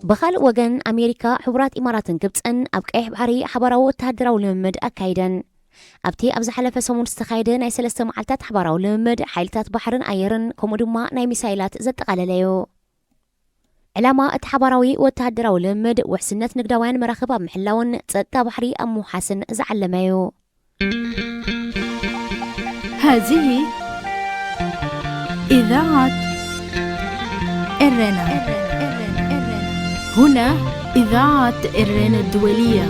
ብኻልእ ወገን፣ ኣሜሪካ፣ ሕቡራት ኢማራትን ግብጽን ኣብ ቀይሕ ባሕሪ ሓባራዊ ወተሃደራዊ ልምምድ ኣካይደን። ኣብቲ ኣብ ዝሓለፈ ሰሙን ዝተኻየደ ናይ ሰለስተ መዓልታት ሓባራዊ ልምምድ፣ ሓይልታት ባሕርን ኣየርን ከምኡ ድማ ናይ ሚሳይላት ዘጠቓለለ እዩ። ዕላማ እቲ ሓባራዊ ወተሃደራዊ ልምምድ፣ ውሕስነት ንግዳውያን መራኽብ ኣብ ምሕላውን ጸጥታ ባሕሪ ኣብ ምውሓስን ዝዓለመ እዩ። هذه إذاعة إرنا. هنا إذاعة إرنا الدولية.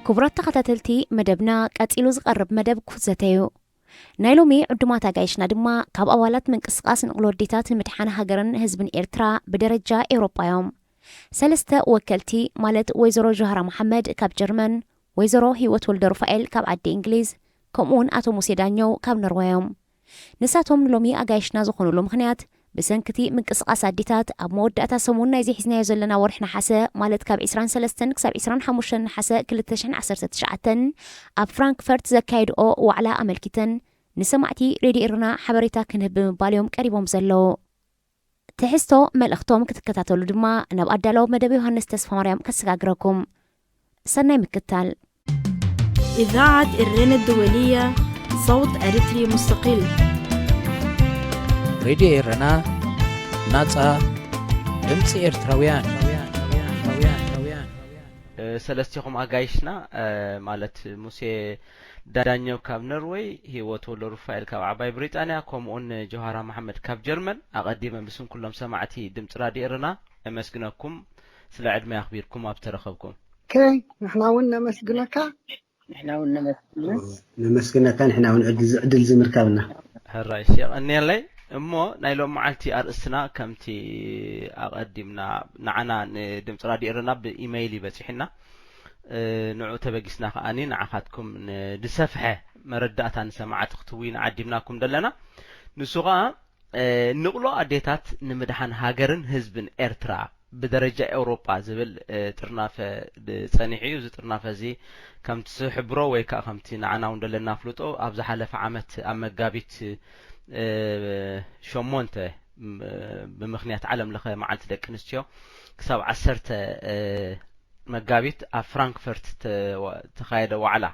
ክቡራት ተኸታተልቲ መደብና፣ ቀጺሉ ዝቐርብ መደብ ኩዘተ እዩ። ናይ ሎሚ ዕዱማት ኣጋይሽና ድማ ካብ ኣባላት ምንቅስቃስ ንቕሎ ኣዴታት ንምድሓን ሃገርን ህዝብን ኤርትራ ብደረጃ ኤውሮጳ እዮም። ሰለስተ ወከልቲ፣ ማለት ወይዘሮ ጆሃራ መሓመድ ካብ ጀርመን፣ ወይዘሮ ህይወት ወልደ ሩፋኤል ካብ ዓዲ እንግሊዝ፣ ከምኡውን ኣቶ ሙሴ ዳኘው ካብ ኖርወይ እዮም። ንሳቶም ንሎሚ ኣጋይሽና ዝኾኑሉ ምኽንያት፣ ብሰንክቲ ምንቅስቃስ ኣዴታት ኣብ መወዳእታ ሰሙን ናይዚ ሒዝናዮ ዘለና ወርሒ ነሓሰ፣ ማለት ካብ ዕስራን ሰለስተን ክሳብ ዕስራን ሓሙሽተን ነሓሰ ክልተ ሽሕን ዓሰርተ ትሽዓተን ኣብ ፍራንክፈርት ዘካየድኦ ዋዕላ ኣመልኪተን ንሰማዕቲ ሬድዮ ኤረና ሓበሬታ ክንህብ ብምባል እዮም ቀሪቦም ዘለዉ። ትሕዝቶ መልእኽቶም ክትከታተሉ ድማ ናብ ኣዳላዊ መደብ ዮሃንስ ተስፋማርያም ከሰጋግረኩም። ሰናይ ምክታል። إذاعة إرنا الدولية، صوت أريتري مستقل. ሬድዮ ኤረና፣ ናጻ ድምጺ ኤርትራውያን። ሰለስቲኹም ኣጋይሽና፣ ማለት ሙሴ ዳዳኘው ካብ ኖርወይ፣ ህይወት ወልደሩፋኤል ካብ ዓባይ ብሪጣንያ፣ ከምኡውን ጆሃራ መሓመድ ካብ ጀርመን፣ ኣቐዲመ ብስም ኩሎም ሰማዕቲ ድምጺ ራድዮ ኤረና እመስግነኩም፣ ስለ ዕድመይ ኣኽቢርኩም ኣብ ተረኸብኩም። ከይ ንሕና እውን ነመስግነካ። ንሕና እውን ነመስግን። ነመስግነካ፣ ንሕና እውን ዕድል ዝምርካብና። ሕራይ፣ እሺ፣ የቐንየለይ። እሞ ናይ ሎም መዓልቲ ኣርእስትና ከምቲ ኣቐዲምና ንዓና ንድምፂ ራድዮ ኤረና ብኢመይል እዩ በፂሕና። ንዑ ተበጊስና ከዓኒ ንዓኻትኩም ንዝሰፍሐ መረዳእታ ንሰማዕቲ ክትውይ ንዓዲምናኩም ዘለና። ንሱ ኸዓ ንቕሎ ኣዴታት ንምድሓን ሃገርን ህዝብን ኤርትራ ብደረጃ ኤውሮጳ ዝብል ጥርናፈ ጸኒሑ እዩ። እዚ ጥርናፈ እዚ ከምቲ ዝሕብሮ ወይ ከዓ ከምቲ ንዓና እውን ዘለና ፍልጦ ኣብ ዝሓለፈ ዓመት ኣብ መጋቢት ሸሞንተ ብምኽንያት ዓለም ለኸ መዓልቲ ደቂ ኣንስትዮ ክሳብ ዓሰርተ መጋቢት ኣብ ፍራንክፈርት ተኻየደ ዋዕላ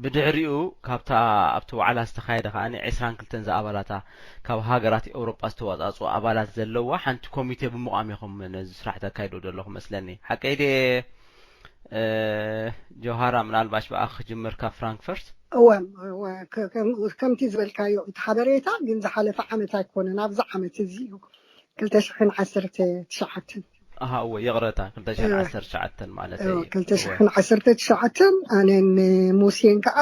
ብድሕሪኡ ካብታ ኣብቲ ዋዕላ ዝተኻየደ ከኣ ዕስራን ክልተን ዝኣባላታ ካብ ሃገራት ኤውሮጳ ዝተዋጻጽኡ ኣባላት ዘለዋ ሓንቲ ኮሚቴ ብምቋም ኢኹም ነዚ ስራሕ ተካይዶ ዘለኹም መስለኒ። ሓቀይ ድየ ጆሃራ? ምናልባሽ ብኣኺ ክጅምር ካብ ፍራንክፈርት። እወ፣ ከምቲ ዝበልካዮ እቲ ሓበሬታ ግን ዝሓለፈ ዓመት ኣይኮነን፣ ኣብዚ ዓመት እዚ እዩ። ክልተ ሽሕን ዓሰርተ ትሽዓተን። ኣሃ፣ እወ፣ ይቕረታ፣ ክልተ ሽሕን ዓሰርተ ትሽዓተን ማለት እዩ። ክልተ ሽሕን ዓሰርተ ትሽዓተን ኣነን ሙሴን ከዓ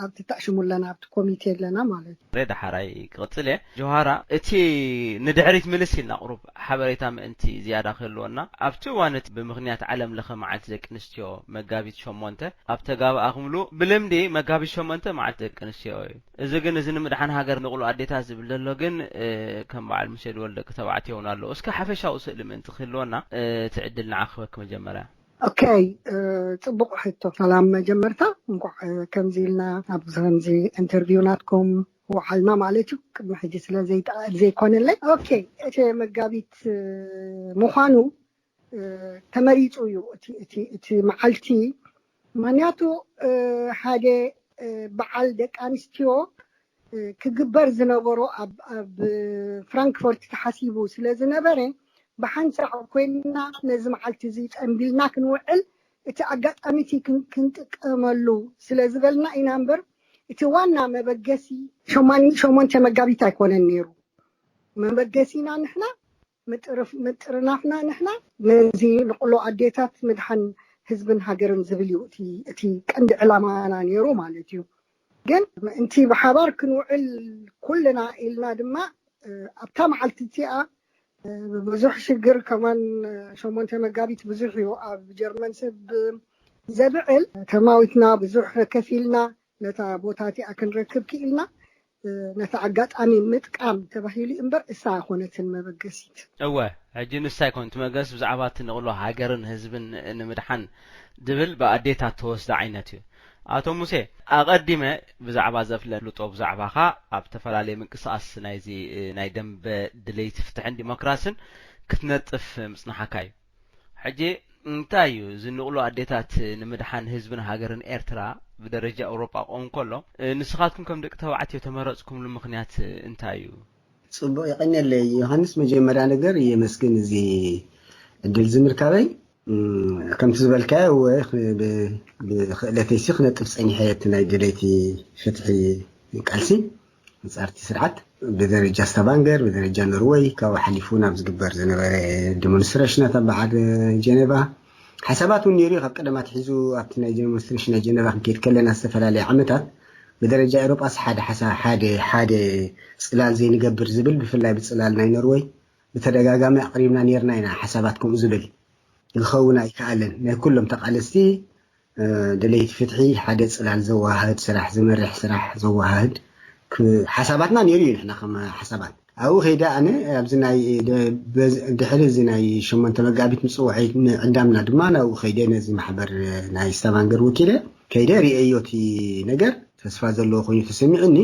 ኣብቲ ተኣሽሙ ኣለና፣ ኣብቲ ኮሚቴ ኣለና ማለት እዩ። ሬ ዳሓራይ ክቕጽል እየ። ጆሃራ፣ እቲ ንድሕሪት ምልስ ኢልና ቁሩብ ሓበሬታ ምእንቲ ዝያዳ ክህልወና፣ ኣብቲ እዋን እቲ ብምኽንያት ዓለም ለኸ መዓልቲ ደቂ ኣንስትዮ መጋቢት ሸሞንተ ኣብ ተጋባእኹምሉ፣ ብልምዲ መጋቢት ሸሞንተ መዓልቲ ደቂ ኣንስትዮ እዩ። እዚ ግን እዚ ንምድሓን ሃገር ንቕሎ ኣዴታት ዝብል ዘሎ ግን ከም በዓል ሙሴ ድወል ደቂ ተባዕትዮ እውን ኣለዉ። እስከ ሓፈሻዊ ስእሊ ምእንቲ ክህልወና እቲ ዕድል ንዓ ክህበኪ መጀመርያ። ኦኬይ፣ ጽቡቕ ሕቶ። ሰላም። መጀመርታ እንኳዕ ከምዚ ኢልና ኣብዚ ከምዚ ኢንተርቪው ናትኩም ወዓልና ማለት እዩ። ቅድሚ ሕጂ ስለ ዘይከኣል ዘይኮነለይ። ኦኬይ፣ እቲ መጋቢት ምዃኑ ተመሪጹ እዩ እቲ መዓልቲ። ምኽንያቱ ሓደ በዓል ደቂ ኣንስትዮ ክግበር ዝነበሮ ኣብ ፍራንክፈርት ተሓሲቡ ስለ ዝነበረ፣ ብሓንሳእ ኮይንና ነዚ መዓልቲ እዚ ጸንቢልና ክንውዕል እቲ ኣጋጣሚ እቲ ክንጥቀመሉ ስለ ዝበልና ኢና እምበር፣ እቲ ዋና መበገሲ ሸሞንተ መጋቢት ኣይኮነን ነይሩ። መበገሲና ንሕና ምጥርናፍና ንሕና ነዚ ንቕሎ ኣዴታት ምድሓን ህዝብን ሃገርን ዝብል እዩ እቲ ቀንዲ ዕላማና ነይሩ ማለት እዩ። ግን ምእንቲ ብሓባር ክንውዕል ኩልና ኢልና ድማ ኣብታ መዓልቲ እቲኣ ብዙሕ ሽግር ከማን ሸሞንተ መጋቢት ብዙሕ እዩ ኣብ ጀርመን ሰብ ዘብዕል። ተማዊትና ብዙሕ ከፊልና ነታ ቦታ እቲኣ ክንረክብ ክኢልና። ነቲ ኣጋጣሚ ምጥቃም ተባሂሉ እምበር እሳ ኣይኮነትን መበገሲት። እወ፣ ሕጂ ንሳ ኣይኮነት መበገሲ፣ ብዛዕባ እቲ ንቕሎ ሃገርን ህዝብን ንምድሓን ድብል ብኣዴታት ተወስደ ዓይነት እዩ። ኣቶ ሙሴ፣ ኣቐዲመ ብዛዕባ ዘፍለጥ ኣፍልጦ ብዛዕባኻ ኣብ ዝተፈላለየ ምንቅስቓስ ናይዚ ናይ ደንበ ድለይቲ ፍትሕን ዲሞክራስን ክትነጥፍ ምጽናሓካ እዩ። ሕጂ እንታይ እዩ እዚ ንቕሎ ኣዴታት ንምድሓን ህዝብን ሃገርን ኤርትራ ብደረጃ ኤውሮጳ ክኸውን ከሎ፣ ንስኻትኩም ከም ደቂ ተባዕትዮ ተመረጽኩምሉ ምኽንያት እንታይ እዩ? ጽቡቕ፣ የቐንየለይ ዮሃንስ። መጀመርያ ነገር የመስግን እዚ ዕድል ዝምርካበይ። እም፣ ከምቲ ዝበልካዮ፣ እወ፣ ብ-፣ ብኽእለተይሲ ክነጥፍ ጸኒሐ፣ እቲ ናይ ደለይቲ ፍትሒ ቃልሲ፣ ኣንጻርቲ ስርዓት፣ ብደረጃ ስታቫንገር፣ ብደረጃ ኖርወይ፣ ካብኡ ሓሊፉ ናብ ዝግበር ዝነበረ ዲሞንስትሬሽናት ኣብ በዓል ጀኔቫ፣ ሓሳባት እውን ነይሩ እዩ። ካብ ቀደም ኣትሒዙ ኣብቲ ናይ ዲሞንስትሬሽን ናይ ጀኔቫ ክንከይድ ከለና፣ ዝተፈላለየ ዓመታት፣ ብደረጃ ኤውሮጳስ ሓደ ሓሳ-፣ ሓደ፣ ሓደ ጽላል ዘይንገብር ዝብል፣ ብፍላይ ብጽላል ናይ ኖርወይ ብተደጋጋሚ ኣቕሪብና ነይርና ኢና። ሓሳባት ከምኡ ዝብል ክኸውን ኣይከኣልን። ናይ ኩሎም ተቓለስቲ፣ እ፣ ደለይቲ ፍትሒ ሓደ ጽላል ዘወሃህድ ስራሕ፣ ዝመርሕ ስራሕ ዘወሃህድ ክ-፣ ሓሳባትና ነይሩ እዩ። ንሕና ከም ሓሳባት ኣብኡ ከይደ ኣነ ኣብዚ ናይ ደ-፣ በዝ-፣ ድሕሪ እዚ ናይ ሸሞንተ መጋቢት ምጽውዐይ ምዕዳምና ድማ ናብኡ ከይደ ነዚ ማሕበር ናይ ስታቫንገር ወኪለ ከይደ ርእየዮ እቲ ነገር ተስፋ ዘለዎ ኮይኑ ተሰሚዑኒ።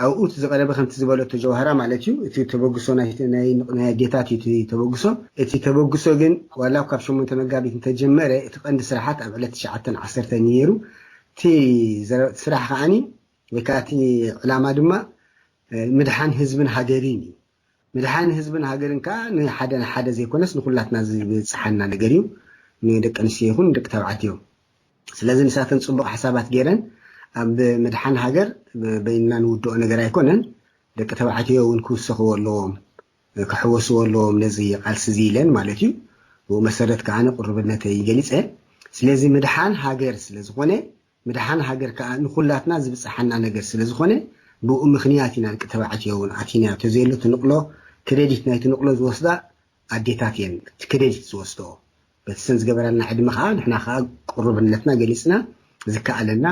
ኣብኡ እቲ ዝቐረበ ከምቲ ዝበለቶ ጀውሃራ ማለት እዩ። እቲ ተበግሶ ናይ፣ ናይ፣ ናይ ኣዴታት እዩ እቲ ተበግሶ። እቲ ተበግሶ ግን ዋላ ካብ ሸሞንተ መጋቢት እንተጀመረ እቲ ቀንዲ ስራሓት ኣብ ዕለት ትሽዓተን ዓሰርተን እዩ ነይሩ። እቲ ዘረ-፣ ስራሕ ከዓኒ ወይ ከዓ እቲ ዕላማ ድማ፣ እ፣ ምድሓን ህዝብን ሃገርን እዩ። ምድሓን ህዝብን ሃገርን ከዓ ንሓደ ንሓደ ዘይኮነስ ንኩላትና ዝብጽሓና ነገር እዩ። ንደቂ ኣንስትዮ ይኹን ንደቂ ተባዕትዮ። ስለዚ ንሳተን ጽቡቕ ሓሳባት ገይረን ኣብ ምድሓን ሃገር ብ-፣ በይንና ንውድኦ ነገር ኣይኮነን። ደቂ ተባዕትዮ እውን ክውሰኽዎ ኣለዎም፣ ክሕወስዎ ኣለዎም ነዚ ቃልሲ እዚ ኢለን ማለት እዩ። ብኡ መሰረት ከዓ ኣነ ቅሩብነተይ ገሊጸ። ስለዚ ምድሓን ሃገር ስለ ዝኾነ፣ ምድሓን ሃገር ከዓ ንኩላትና ዝብጽሓና ነገር ስለ ዝኾነ፣ ብኡ ምኽንያት ኢና ደቂ ተባዕትዮ እውን ኣቲናዮ። ተዘየሎ ትንቕሎ ክሬዲት ናይ ትንቕሎ ዝወስዳ ኣዴታት እየን፣ እቲ ክሬዲት ዝወስድኦ። በቲ ሰን ዝገበራልና ዕድመ ከዓ ንሕና ከዓ ቅሩብነትና ገሊጽና ዝከኣለና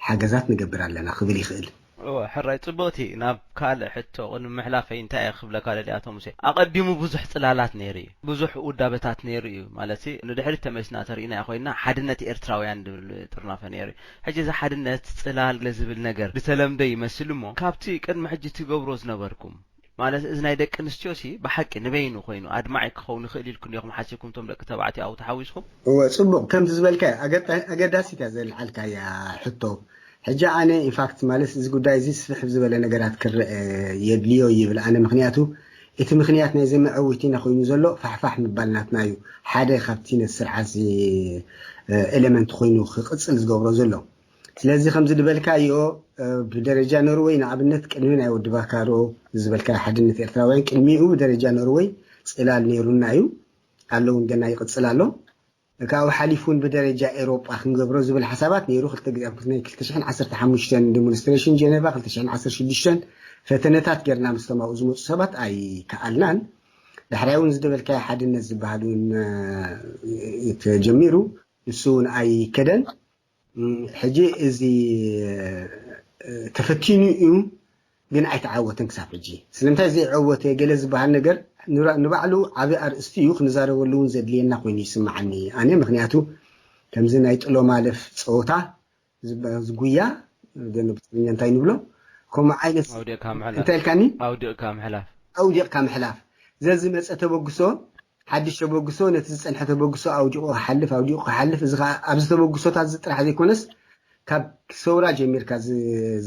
ሓገዛት ንገብር ኣለና ክብል ይኽእል። እወ፣ ሕራይ ጽቡቕቲ። ናብ ካልእ ሕቶ ቅድሚ ምሕላፈይ እንታይ እየ ክብለካ ደልየ ኣቶ ሙሴ? ኣቐዲሙ ብዙሕ ጽላላት ነይሩ እዩ፣ ብዙሕ ውዳበታት ነይሩ እዩ። ማለት ንድሕሪት ተመሊስና ተሪእናዮ ኮይንና ሓድነት ኤርትራውያን ዝብል ጥርናፈ ነይሩ እዩ። ሕጂ እዚ ሓድነት ጽላል ገለ ዝብል ነገር ዝተለምደ ይመስል እሞ ካብቲ ቅድሚ ሕጂ ትገብሮ ዝነበርኩም ማለት እዚ ናይ ደቂ ኣንስትዮሲ ብሓቂ ንበይኑ ኮይኑ ኣድማዒ ክኸውን ይኽእል ኢልኩም ዲኹም ሓሲብኩም እቶም ደቂ ተባዕትዮ ኣብኡ ተሓዊስኩም? እወ፣ ጽቡቕ። ከምቲ ዝበልካዮ ኣገዳ-፣ ኣገዳሲት እያ ዘልዓልካያ ሕቶ። ሕጂ ኣነ ኢንፋክት ማለት እዚ ጉዳይ እዚ ስፍሕ ዝበለ ነገራት ክረአ የድልዮ ይብል ኣነ። ምኽንያቱ እቲ ምኽንያት ናይዚ መዐወቲና ኮይኑ ዘሎ ፋሕፋሕ ምባል ናትና እዩ። ሓደ ካብቲ ነቲ ስርዓት እዚ፣ እ፣ ኤለመንት ኮይኑ ክቕጽል ዝገብሮ ዘሎ። ስለዚ ከምዚ ዝበልካዮ፣ እ፣ ብደረጃ ኖርወይ ንኣብነት ቅድሚ ናይ ወዲ ቫካሮ ዝበልካዮ ሓድነት ኤርትራውያን ቅድሚኡ ብደረጃ ኖርወይ ጽላል ነይሩና እዩ። ኣሎ እውን ገና ይቕጽል ኣሎ። ካብኡ ሓሊፉ እውን ብደረጃ ኤውሮጳ ክንገብሮ ዝብል ሓሳባት ነይሩ። ክልተ ግዜ ኣብ ናይ ክልተ ሽሕን ዓሰርተ ሓሙሽተን ዲሞንስትሬሽን ጀኔቫ፣ ክልተ ሽሕን ዓሰርተ ሽዱሽተን ፈተነታት ጌርና ምስቶም ኣብኡ ዝመጹ ሰባት ኣይከኣልናን። ዳሕራይ እውን ዝደበልካዮ ሓድነት ዝበሃል እውን፣ እ፣ ተጀሚሩ፣ ንሱ እውን ኣይከደን። እም፣ ሕጂ እዚ፣ እ፣ ተፈቲኑ እዩ፣ ግን ኣይተዓወተን ክሳብ ሕጂ። ስለምንታይ ዘይዓወተ ገለ ዝበሃል ነገር ንራ-፣ ንባዕሉ ዓቢ ኣርእስቲ እዩ፣ ክንዛረበሉ እውን ዘድልየና ኮይኑ ይስምዓኒ ኣነ። ምኽንያቱ ከምዚ ናይ ጥሎ ማለፍ ጸወታ ዝብ-፣ ዝጉያ፣ ግን ብትግርኛ እንታይ ንብሎ? ከምኡ ዓይነት ኣውዲቕካ ምሕላፍ። እንታይ ኢልካኒ? ኣውዲቕካ ምሕላፍ። ኣውዲቕካ ምሕላፍ። ዘዝመጸ ተበግሶ፣ ሓድሽ ተበግሶ፣ ነቲ ዝጸንሐ ተበግሶ ኣውዲቑ ክሓልፍ፣ ኣውዲቑ ክሓልፍ። እዚ ኸኣ ኣብዚ ተበግሶታት እዚ ጥራሕ ዘይኮነስ፣ ካብ ሰውራ ጀሚርካ ዝ-፣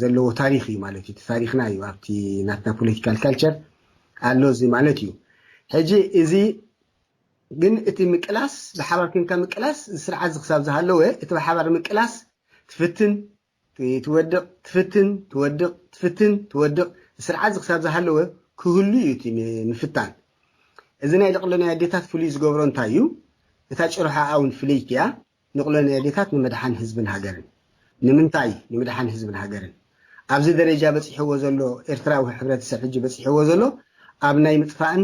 ዘለዎ ታሪኽ እዩ ማለት እዩ። እቲ ታሪኽና እዩ፣ ኣብቲ ናትና ፖለቲካል ካልቸር ኣሎ እዚ ማለት እዩ። ሕጂ እዚ ግን እቲ ምቅላስ፣ ብሓባር ኮንካ ምቅላስ፣ እዚ ስርዓት እዚ ክሳብ ዝሃለወ፣ እቲ ብሓባር ምቅላስ ትፍትን፣ ትወድቕ፣ ትፍትን፣ ትወድቕ፣ ትፍትን፣ ትወድቕ፣ ስርዓት እዚ ክሳብ ዝሃለወ ክህሉ እዩ እቲ ም-፣ ምፍታን። እዚ ናይ ንቕሎ ናይ ኣዴታት ፍሉይ ዝገብሮ እንታይ እዩ? እታ ጭርሖኣ እውን ፍልይቲ እያ። ንቕሎ ናይ ኣዴታት ንምድሓን ህዝብን ሃገርን። ንምንታይ ንምድሓን ህዝብን ሃገርን? ኣብዚ ደረጃ በጺሕዎ ዘሎ፣ ኤርትራዊ ሕብረተሰብ ሕጂ በጺሕዎ ዘሎ፣ ኣብ ናይ ምጥፋእን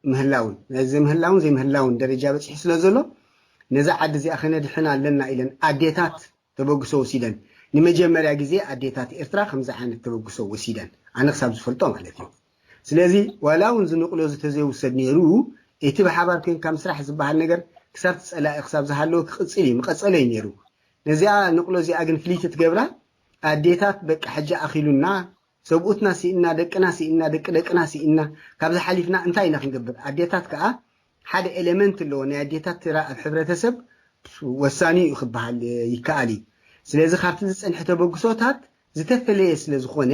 ምህላውን፣ ናይ ዘይምህላውን ዘይምህላውን ደረጃ በጺሑ ስለ ዘሎ፣ ነዛ ዓዲ እዚኣ ከነድሕና ኣለና ኢለን ኣዴታት ተበግሶ ወሲደን። ንመጀመርያ ግዜ ኣዴታት ኤርትራ ከምዚ ዓይነት ተበግሶ ወሲደን፣ ኣነ ክሳብ ዝፈልጦ ማለት እዩ። ስለዚ ዋላ እውን ዝንቕሎ እዚ ተዘይውሰድ ነይሩ፣ እቲ ብሓባር ኮንካ ምስራሕ ዝበሃል ነገር ክሳብ እቲ ጸላኢ ክሳብ ዝሃለወ ክቕጽል እዩ፣ ምቐጸለ እዩ ነይሩ። ነዚኣ ንቕሎ እዚኣ ግን ፍልይቲ ትገብራ ኣዴታት በቃ ሕጂ ኣኺሉና፣ ሰብኡትና ስኢና፣ ደቅና ስኢና፣ ደቂ ደቅና ስኢና፣ ካብዚ ሓሊፍና እንታይ ኢና ክንገብር? ኣዴታት ከዓ ሓደ ኤሌመንት ኣለዎ ናይ ኣዴታት ተራ ኣብ ሕብረተሰብ ወሳኒ እዩ ክበሃል ይከኣል እዩ። ስለዚ ካብቲ ዝፀንሐ ተበግሶታት ዝተፈለየ ስለ ዝኾነ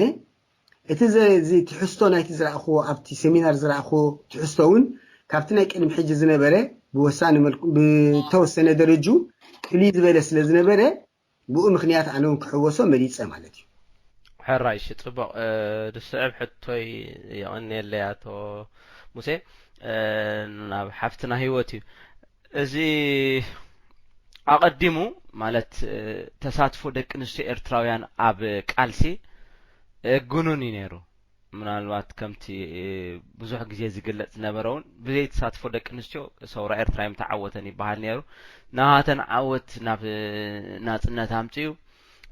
እቲ ዘ- እዚ ትሕዝቶ ናይቲ ዝረእኽዎ ኣብቲ ሴሚናር ዝረእኽዎ ትሕዝቶ እውን ካብቲ ናይ ቅድሚ ሕጂ ዝነበረ ብወሳኒ መልኩ ብተወሰነ ደረጁ ፍልይ ዝበለ ስለ ዝነበረ ብኡ ምክንያት ኣነ እውን ክሕወሶ መሪፀ ማለት እዩ። ሕራይ እሺ፣ ጽቡቕ። እ፣ ዝስዕብ ሕቶይ የቐንየለይ ኣቶ ሙሴ። እ፣ ናብ ሓፍትና ህይወት እዩ። እዚ ኣቐዲሙ ማለት፣ እ፣ ተሳትፎ ደቂ ኣንስትዮ ኤርትራውያን ኣብ ቃልሲ፣ እ፣ ግኑን እዩ ነይሩ። ምናልባት ከምቲ፣ እ፣ ብዙሕ ግዜ ዝግለጽ ዝነበረ እውን ብዘይ ተሳትፎ ደቂ ኣንስትዮ ሰውራ ኤርትራ ኣይምተዓወተን ይበሃል ነይሩ። ናሃተን ዓወት ናብ፣ እ፣ ናጽነት ኣምጽኡ።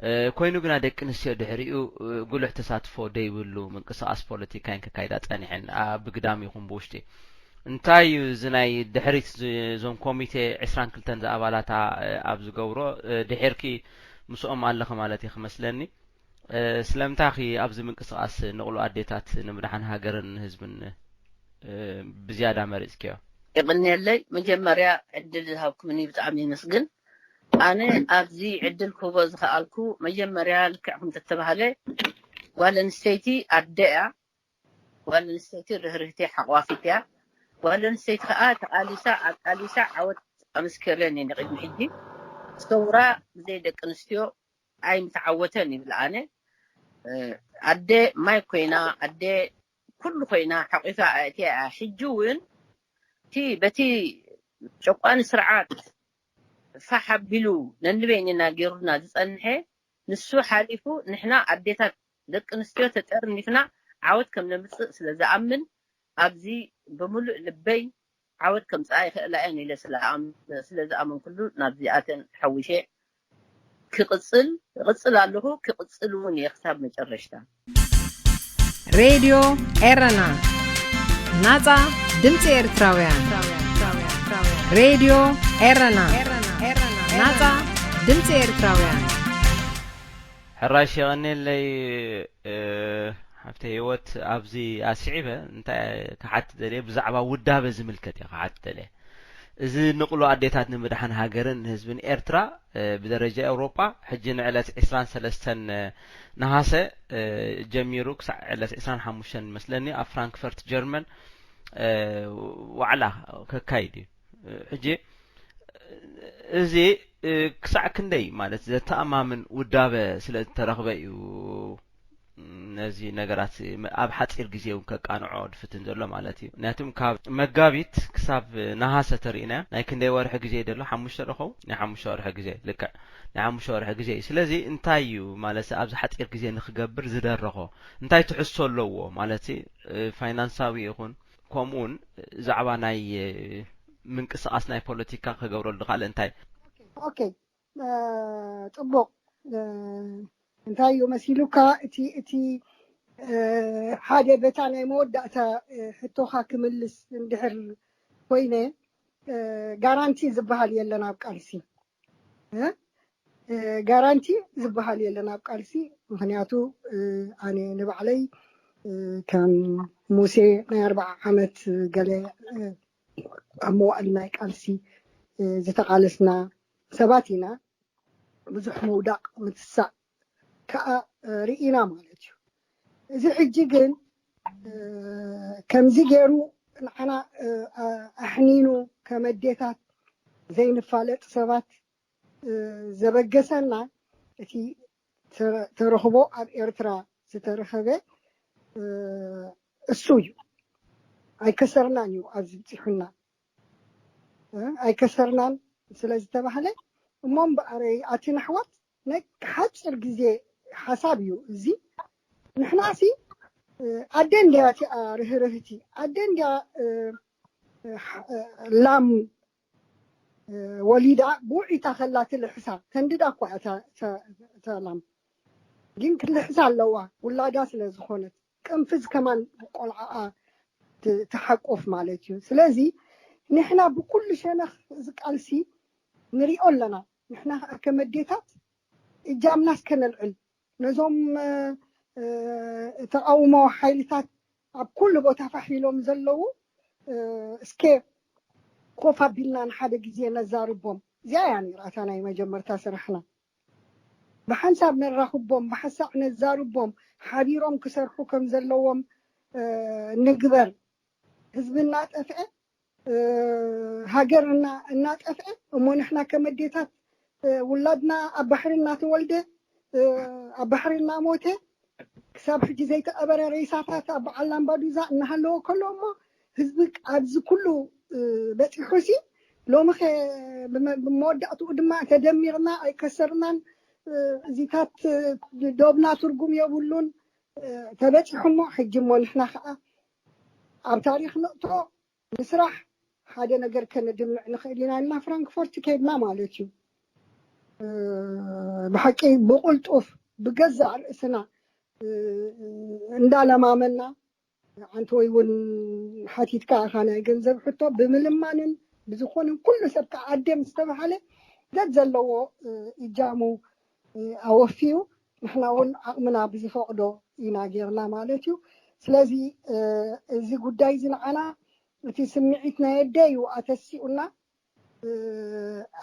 እ፣ ኮይኑ ግና ደቂ ኣንስትዮ ድሕሪኡ፣ እ፣ ጉልሕ ተሳትፎ ደይብሉ ምንቅስቓስ ፖለቲካ እየን ከካይዳ ጸኒሐን፣ ኣ፣ ብግዳም ይኹን ብውሽጢ። እንታይ እዩ እዚ ናይ ድሕሪት ዝ-፣ እዞም ኮሚቴ ዕስራን ክልተን ዝኣባላታ፣ እ፣ ኣብ ዝገብሮ፣ እ፣ ድሒርኪ ምስኦም ኣለኺ ማለት እዩ ክመስለኒ። እ፣ ስለምንታይ ኺ ኣብዚ ምንቅስቓስ ንቕሎ ኣዴታት ንምድሓን ሃገርን ህዝብን፣ እ፣ ብዝያዳ መሪጽክዮ? ይቕንየለይ። መጀመርያ ዕድል ዝሃብኩምኒ ብጣዕሚ የመስግን። ኣነ ኣብዚ ዕድል ክህቦ ዝኸኣልኩ መጀመርያ ልክዕ ከም ተተባህለ ጓል ኣንስተይቲ ኣደ እያ። ጓል ኣንስተይቲ ርህርህቲ ሓቋፊት እያ። ጓል ኣንስተይቲ ከዓ ተቓሊሳ ኣቃሊሳ ዓወት ኣመስከረን እየ ንቕድሚ ሕጂ። ሰውራ ብዘይ ደቂ ኣንስትዮ ኣይምተዓወተን ይብል ኣነ። እ፣ ኣደ ማይ ኮይና፣ ኣደ ኩሉ ኮይና ሓቂፋ ኣእትያ እያ። ሕጂ እውን እቲ በቲ ጨቋኒ ስርዓት ፋሕ ኣቢሉ ነንበይንና ገይሩና ዝጸንሐ ንሱ ሓሊፉ ንሕና ኣዴታት ደቂ ኣንስትዮ ተጠርኒፍና ዓወት ከም ነምጽእ ስለ ዝኣምን ኣብዚ ብምሉእ ልበይ ዓወት ከምጽኣ ይኽእላ እየን ኢለ ስለ ዝኣም-፣ ስለ ዝኣመንኩሉ ናብዚኣተን ተሓዊሸ ክቕጽል እቕጽል ኣለኹ፣ ክቕጽል እውን እየ ክሳብ መጨረሽታ። ሬድዮ ኤረና፣ ናጻ ድምጺ ኤርትራውያን። ሬድዮ ኤረና፣ ናጻ ድምጺ ኤርትራውያን። ሕራሽ የቐንየለይ፣ እ፣ ሓፍተ ህይወት። ኣብዚ ኣስዒበ እንታይ ክሓትት ደልየ፣ ብዛዕባ ውዳበ ዝምልከት እየ ክሓትት ደልየ። እዚ ንቕሎ ኣዴታት ንምድሓን ሃገርን ህዝብን ኤርትራ፣ እ፣ ብደረጃ ኤውሮጳ ሕጂ ንዕለት ዕስራን ሰለስተን ነሃሰ፣ እ፣ ጀሚሩ ክሳዕ ዕለት ዕስራን ሓሙሽተን መስለኒ ኣብ ፍራንክፈርት ጀርመን፣ እ፣ ዋዕላ ከካይድ እዩ። እ፣ ሕጂ እዚ፣ እ፣ ክሳዕ ክንደይ ማለት ዘተኣማምን ውዳበ ስለ ዝተረኽበ እዩ ነዚ ነገራት ኣብ ሓጺር ግዜ እውን ከቃንዖ ድፍትን ዘሎ ማለት እዩ። ምክንያቱም ካብ መጋቢት ክሳብ ነሃሰ ተሪእና ናይ ክንደይ ወርሒ ግዜ ደሎ? ሓሙሽተ ዶ ኸውን? ናይ ሓሙሽተ ወርሒ ግዜ፣ ልክዕ ናይ ሓሙሽተ ወርሒ ግዜ እዩ። ስለዚ እንታይ እዩ ማለት ኣብዚ ሓጺር ግዜ ንክገብር ዝደረኾ? እንታይ ትሕዝቶ ኣለዎ ማለት፣ እ፣ ፋይናንሳዊ ይኹን ከምኡ እውን ዛዕባ ናይ፣ እ፣ ምንቅስቓስ ናይ ፖለቲካ ክገብረሉ ካልእ እንታይ? ኦኬ፣ እ፣ ጽቡቕ። እ፣ እንታይ እዩ መሲሉካ እቲ፣ እቲ፣ እ፣ ሓደ በታ ናይ መወዳእታ፣ እ፣ ሕቶኻ ክምልስ እንድሕር ኮይነ፣ እ፣ ጋራንቲ ዝበሃል የለን ኣብ ቃልሲ። እ፣ እ፣ ጋራንቲ ዝበሃል የለን ኣብ ቃልሲ። ምኽንያቱ፣ እ፣ ኣነ ንባዕለይ፣ እ፣ ከም ሙሴ ናይ ኣርብዓ ዓመት ገለ፣ እ፣ ኣብ መዋእል ናይ ቃልሲ፣ እ፣ ዝተቓለስና ሰባት ኢና። ብዙሕ ምውዳቕ ምትሳእ ከኣ፣ እ፣ ርኢና ማለት እዩ። እዚ ሕጂ ግን፣ እ፣ ከምዚ ገይሩ ንዓና፣ እ፣ ኣ-፣ ኣሕኒኑ ከም ኣዴታት ዘይንፋለጥ ሰባት፣ እ፣ ዘበገሰና እቲ ተረ-፣ ተረኽቦ ኣብ ኤርትራ ዝተረኸበ፣ እ፣ እሱ እዩ። ኣይከሰርናን እዩ ኣብዚ ብጺሑና። እ፣ ኣይከሰርናን ስለ ዝተባህለ፣ እሞ እምበኣረይ ኣትን ኣሕዋት ናይ ሓጺር ግዜ ሓሳብ እዩ እዚ። ንሕናሲ፣ እ፣ ኣደ እንድያ እቲኣ ርህርህቲ፣ ኣደ እንድያ፣ እ፣ እ፣ ሓ-፣ እ፣ ላም፣ እ፣ ወሊዳ ብውዒታ ከላ ትልሕሳ፣ ተንድዳ እኳ እያ እታ፣ እታ፣ እታ ላም። ግን ክትልሕሳ ኣለዋ፣ ውላዳ ስለ ዝኾነት። ቅንፍዝ ከማን ቆልዓኣ ት-፣ ትሓቁፍ ማለት እዩ። ስለዚ ንሕና ብኩሉ ሸነኽ እዚ ቃልሲ ንሪኦ ኣለና። ንሕና ከዓ ከመዴታት እጃምናስ ከነልዕል ነዞም ተቃውሞ ሓይልታት ኣብ ኩሉ ቦታ ፋሕ ኢሎም ዘለዉ እስከ ኮፍ ኣቢልና ንሓደ ግዜ ነዛርቦም። እዚኣ እያ ነይራታ ናይ መጀመርታ ስራሕና። ብሓንሳብ ነራኽቦም፣ ብሓሳዕ ነዛርቦም፣ ሓቢሮም ክሰርሑ ከም ዘለዎም ንግበር። ህዝቢ እናጠፍአ ሃገር እናጠፍአ እሞ ንሕና ከመዴታት ውላድና ኣብ ባሕሪ እናተወልደ ኣብ ባሕሪ እናሞተ ክሳብ ሕጂ ዘይተቐበረ ሬሳታት ኣብ በዓል ላምባዱዛ እናሃለዎ ከሎ እሞ ህዝቢ ኣብዚ ኩሉ በፂሑ ሲ ሎሚ ኸ ብመወዳእትኡ ድማ ተደሚርና ኣይከሰርናን። እዚታት ዶብና ትርጉም የብሉን። ተበፂሑ እሞ ሕጂ እሞ ንሕና ከዓ ኣብ ታሪክ ንእቶ ምስራሕ ሓደ ነገር ከነድምዕ ንኽእል ኢና ኢልና ፍራንክፎርት ከይድና ማለት እዩ። ብሓቂ ብቁልጡፍ ብገዛእ ርእስና እንዳለማመና ኣንተ ወይ እውን ሓቲትካ ኢኻ ናይ ገንዘብ ሕቶ ብምልማንን ብዝኾንን ኩሉ ሰብ ከዓ ኣደ ምስ ተባሃለ ዘት ዘለዎ እጃሙ ኣወፊዩ ንሕና እውን ዓቕምና ብዝፈቕዶ ኢና ጌርና ማለት እዩ። ስለዚ እዚ ጉዳይ እዚ ንዓና እቲ ስምዒት ናይ ኣደ እዩ ኣተሲኡና።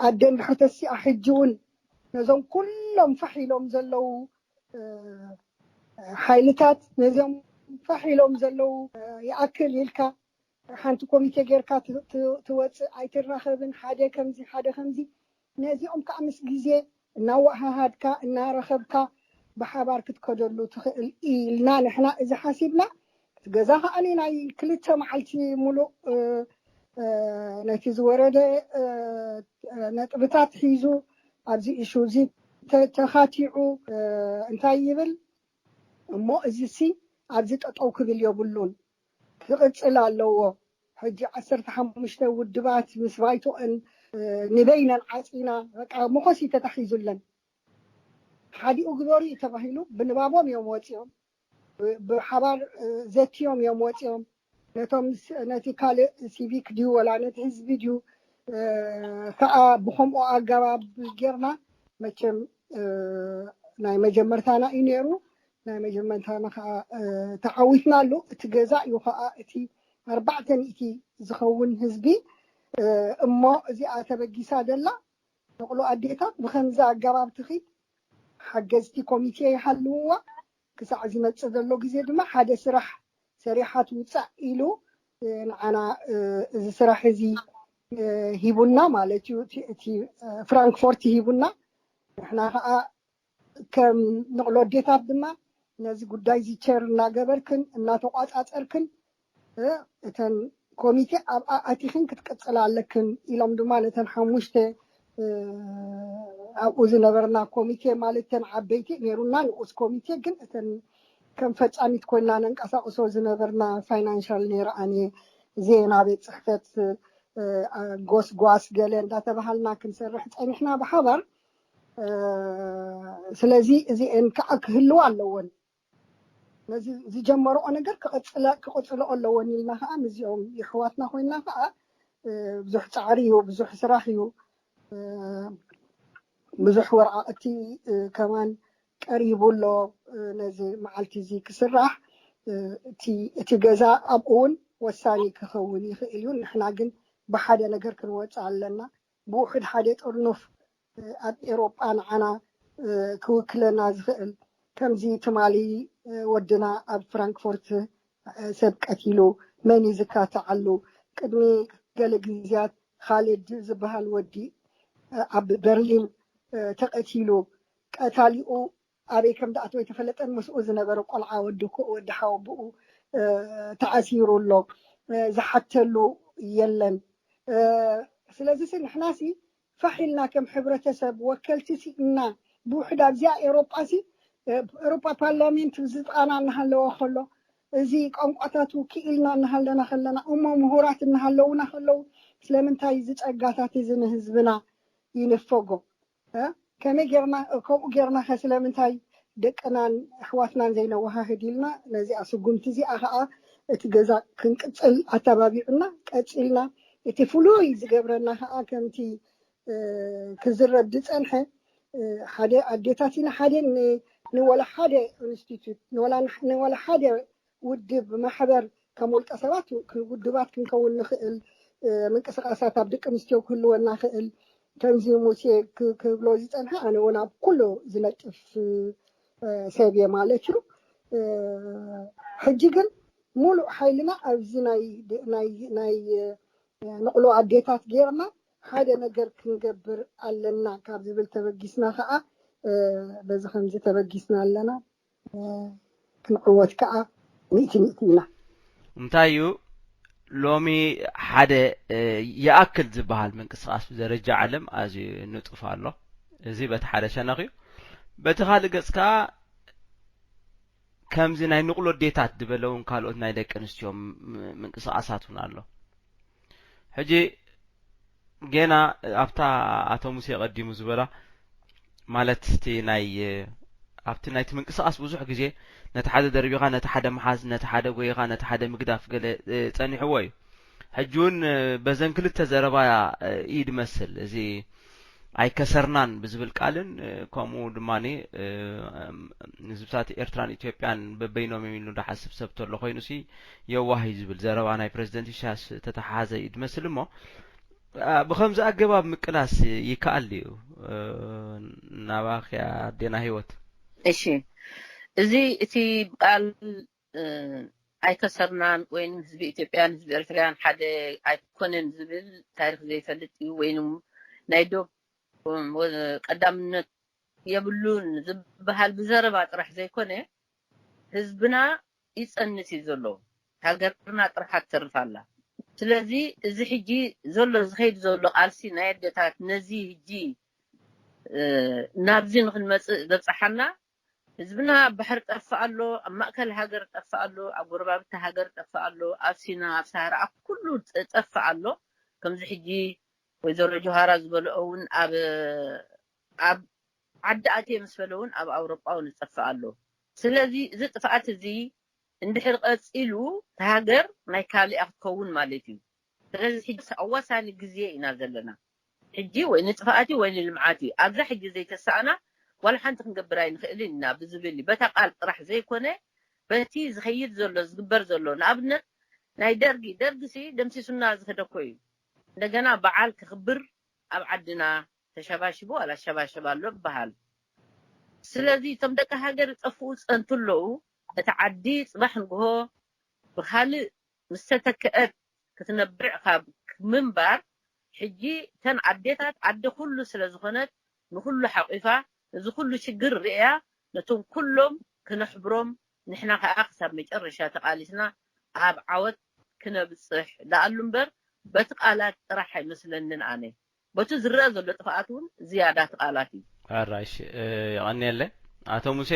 ኣደ እንድሕር ተሲኣ ሕጂ እውን ነዞም ኩሎም ፋሕ ኢሎም ዘለዉ ሓይልታት ነዚኦም ፋሕ ኢሎም ዘለዉ ይኣክል ኢልካ ሓንቲ ኮሚቴ ጌርካ ትወፅእ ኣይትራኸብን። ሓደ ከምዚ ሓደ ከምዚ ነዚኦም ከዓ ምስ ግዜ እናወሃሃድካ እናረኸብካ ብሓባር ክትከደሉ ትኽእል ኢልና ንሕና እዚ ሓሲብና። እቲ ገዛ ከዓ ናይ ክልተ መዓልቲ ሙሉእ ነቲ ዝወረደ ነጥብታት ሒዙ ኣብዚ ኢሹ እዚ ተኻቲዑ እንታይ ይብል እሞ እዚ ሲ ኣብዚ ጠጠው ክብል የብሉን። ክቕፅል ኣለዎ። ሕጂ ዓሰርተ ሓሙሽተ ውድባት ምስ ባይቶኦን ንበይነን ዓፂና በቃ መኾሲ ተታሒዙለን ሓዲኡ ግበሩ እዩ ተባሂሉ ብንባቦም እዮም ወፂኦም። ብሓባር ዘትዮም እዮም ወፂኦም። ነቶም ነቲ ካልእ ሲቪክ ድዩ ወላ ነቲ ህዝቢ ድዩ ከዓ ብከምኡ ኣገባብ ጌርና መቸም ናይ መጀመርታና እዩ ነይሩ። ናይ መጀመርታና ከዓ ተዓዊትናሉ። እቲ ገዛ እዩ ከዓ እቲ ኣርባዕተ ሚእቲ ዝኸውን ህዝቢ እሞ እዚኣ ተበጊሳ ደላ ንቕሎ ኣዴታት ብከምዚ ኣገባብ ትኺድ ሓገዝቲ ኮሚቴ ይሃልውዋ። ክሳዕ ዝመፅእ ዘሎ ግዜ ድማ ሓደ ስራሕ ሰሪሓ ትውፃእ ኢሉ ንዓና እዚ ስራሕ እዚ ሂቡና ማለት እዩ። እቲ ፍራንክፎርት ሂቡና። ንሕና ከዓ ከም ንቕሎ ኣዴታት ድማ ነዚ ጉዳይ እዚ ቸር እናገበርክን እናተቋፃፀርክን እተን ኮሚቴ ኣብኣ ኣቲኽን ክትቅፅላ ኣለክን ኢሎም ድማ ነተን ሓሙሽተ ኣብኡ ዝነበርና ኮሚቴ ማለት እተን ዓበይቲ ነይሩና ንኡስ ኮሚቴ ግን እተን ከም ፈፃሚት ኮይና ነንቀሳቅሶ ዝነበርና ፋይናንሻል ነይረኣን ዜና ቤት ፅሕፈት ጎስጓስ ገለ እንዳተባሃልና ክንሰርሕ ፀኒሕና ብሓባር። ስለዚ እዚአን ከዓ ክህልዋ ኣለዎን ነዚ ዝጀመረኦ ነገር ክቕፅለኦ ኣለዎን ኢልና ከዓ ምስዚኦም የሕዋትና ኮይና ከዓ ብዙሕ ፃዕሪ እዩ፣ ብዙሕ ስራሕ እዩ፣ ብዙሕ ወረቃቅቲ ከማን ቀሪቡ ኣሎ። ነዚ መዓልቲ እዚ ክስራሕ እቲ ገዛ ኣብኡ እውን ወሳኒ ክኸውን ይኽእል እዩ። ንሕና ግን ብሓደ ነገር ክንወፅእ ኣለና። ብውሕድ ሓደ ጥርኑፍ ኣብ ኤሮጳ ንዓና ክውክለና ዝኽእል ከምዚ ትማሊ ወድና ኣብ ፍራንክፎርት ሰብ ቀቲሉ መን እዩ ዝካተዓሉ? ቅድሚ ገለ ግዜያት ካልድ ዝበሃል ወዲ ኣብ በርሊን ተቐቲሉ ቀታሊኡ ኣበይ ከም ዝኣተወ ኣይተፈለጠን። ምስኡ ዝነበረ ቆልዓ ወዲ ወዲ ሓወብኡ ተኣሲሩ ኣሎ። ዝሓተሉ የለን። ስለዚ ንሕናሲ ፋሕ ኢልና ከም ሕብረተሰብ ወከልቲ ሲ እና ብውሕድ ኣብዚኣ ኤሮጳ ሲ ኤሮጳ ፓርላሜንት ዝጣና እናሃለወ ከሎ እዚ ቋንቋታቱ ክኢልና እናሃለና ከለና እሞ ምሁራት እናሃለውና ከለዉ ስለምንታይ እዚ ጸጋታት እዚ ንህዝብና ይንፈጎ? ከመይ ጌርና ከምኡ ጌርና ከ ስለምንታይ ደቅናን ኣሕዋትናን ዘይነወሃህድ ኢልና ነዚኣ ስጉምቲ እዚኣ ከዓ እቲ ገዛ ክንቅፅል ኣተባቢዑና ቀፂልና እቲ ፍሉይ ዝገብረና ከዓ ከምቲ ክዝረብ ዝፀንሐ ሓደ ኣዴታት ኢና ሓደ ንወላ ሓደ ኢንስቲትዩት ንወላ ሓደ ውድብ ማሕበር ከም ውልቀ ሰባት ውድባት ክንከውን ንኽእል ምንቅስቃሳት ኣብ ደቂ ኣንስትዮ ክህልወና ክእል ከምዚ ሙሴ ክብሎ ዝፀንሐ ኣነ እውን ኣብ ኩሉ ዝነጥፍ ሰብ እየ ማለት እዩ። ሕጂ ግን ሙሉእ ሓይልና ኣብዚ ናይ ንቕሎ ኣዴታት ጌርና ሓደ ነገር ክንገብር ኣለና ካብ ዝብል ተበጊስና ከዓ በዚ ከምዚ ተበጊስና ኣለና። ክንዕወት ከዓ ሚእቲ ሚእቲ ኢና። እንታይ እዩ ሎሚ ሓደ ይኣክል ዝበሃል ምንቅስቃስ ብደረጃ ዓለም ኣዝዩ ንጡፍ ኣሎ። እዚ በቲ ሓደ ሸነኽ እዩ። በቲ ካልእ ገጽ ከዓ ከምዚ ናይ ንቕሎ ኣዴታት ዝበለውን ካልኦት ናይ ደቂ ኣንስትዮ ምንቅስቃሳት እውን ኣሎ። ሕጂ ጌና ኣብታ ኣቶ ሙሴ ቀዲሙ ዝበላ ማለት እቲ ናይ ኣብቲ ናይቲ ምንቅስቃስ ብዙሕ ግዜ ነቲ ሓደ ደርቢኻ ነቲ ሓደ ምሓዝ ነቲ ሓደ ጎይኻ ነቲ ሓደ ምግዳፍ ገለ ጸኒሕዎ እዩ። ሕጂ እውን በዘን ክልተ ዘረባ ኢድ መስል እዚ ኣይከሰርናን ብዝብል ቃልን ከምኡ ድማ ንህዝብታት ኤርትራን ኢትዮጵያን በበይኖም እዮም ኢሉ ዝሓስብ ሰብ ተሎ ኮይኑ ሲ የዋህ እዩ ዝብል ዘረባ ናይ ፕረዚደንት ኢሳያስ ተተሓሓዘ እዩ ዝመስል እሞ ብኸምዚ ኣገባብ ምቅላስ ይከኣል ድዩ? ናባኺያ ኣዴና ህይወት። እሺ፣ እዚ እቲ ብቃል ኣይከሰርናን ወይም ህዝቢ ኢትዮጵያን ህዝቢ ኤርትራያን ሓደ ኣይኮነን ዝብል ታሪክ ዘይፈልጥ እዩ ወይም ናይ ዶብ ቀዳምነት የብሉን ዝበሃል ብዘረባ ጥራሕ ዘይኮነ ህዝብና ይፀንት እዩ ዘሎ። ሃገርና ጥርሓ ትተርፍ ኣላ። ስለዚ እዚ ሕጂ ዘሎ ዝኸይድ ዘሎ ቃልሲ ናይ ኣደታት ነዚ ሕጂ ናብዚ ንክንመፅእ ዘብፀሓና ህዝብና ኣብ ባሕሪ ጠፍእ ኣሎ፣ ኣብ ማእከል ሃገር ጠፍእ ኣሎ፣ ኣብ ጎረባብቲ ሃገር ጠፍእ ኣሎ፣ ኣብ ሲና ኣብ ሳሃራ ኣብ ኩሉ ጠፍእ ኣሎ። ከምዚ ሕጂ ወይዘሮ ጆሃራ ዝበልኦ እውን ኣብ ኣብ ዓዲ ኣትየ ምስ በለ እውን ኣብ ኣውሮጳ እውን ይጠፍእ ኣሎ። ስለዚ እዚ ጥፍኣት እዚ እንድሕር ቀፂሉ እታ ሃገር ናይ ካሊኣ ክትከውን ማለት እዩ። ስለዚ ሕጂ ኣዋሳኒ ግዜ ኢና ዘለና። ሕጂ ወይ ንጥፍኣት እዩ ወይ ንልምዓት እዩ። ኣብዛ ሕጂ ዘይተሳእና ዋላ ሓንቲ ክንገብር ኣይንኽእልን ኢና ብዝብል እዩ። በታ ቃል ጥራሕ ዘይኮነ በቲ ዝኸይድ ዘሎ ዝግበር ዘሎ ንኣብነት ናይ ደርጊ ደርጊ ሲ ደምሲሱና ዝኸደ እኮ እዩ። እንደገና በዓል ክኽብር ኣብ ዓድና ተሸባሽቡ ዋላ ሸባሸብ ኣሎ ይበሃል። ስለዚ እቶም ደቂ ሃገር ይጠፍኡ ዝፀንቱ ኣለዉ። እቲ ዓዲ ፅባሕ ንግሆ ብካልእ ምስ ተተክአት ክትነብዕ ካብ ምንባር ሕጂ እተን ኣዴታት ዓዲ ኩሉ ስለ ዝኾነት ንኩሉ ሓቂፋ ነዚ ኩሉ ሽግር ርእያ ነቶም ኩሎም ክነሕብሮም ንሕና ከዓ ክሳብ መጨረሻ ተቃሊስና ኣብ ዓወት ክነብፅሕ ደኣሉ እምበር በቲ ቃላት ጥራሕ ኣይመስለንን ኣነ። በቲ ዝረአ ዘሎ ጥፍኣት እውን ዝያዳ እቲ ቃላት እዩ። ኣራሽ የቐንየለ ኣቶ ሙሴ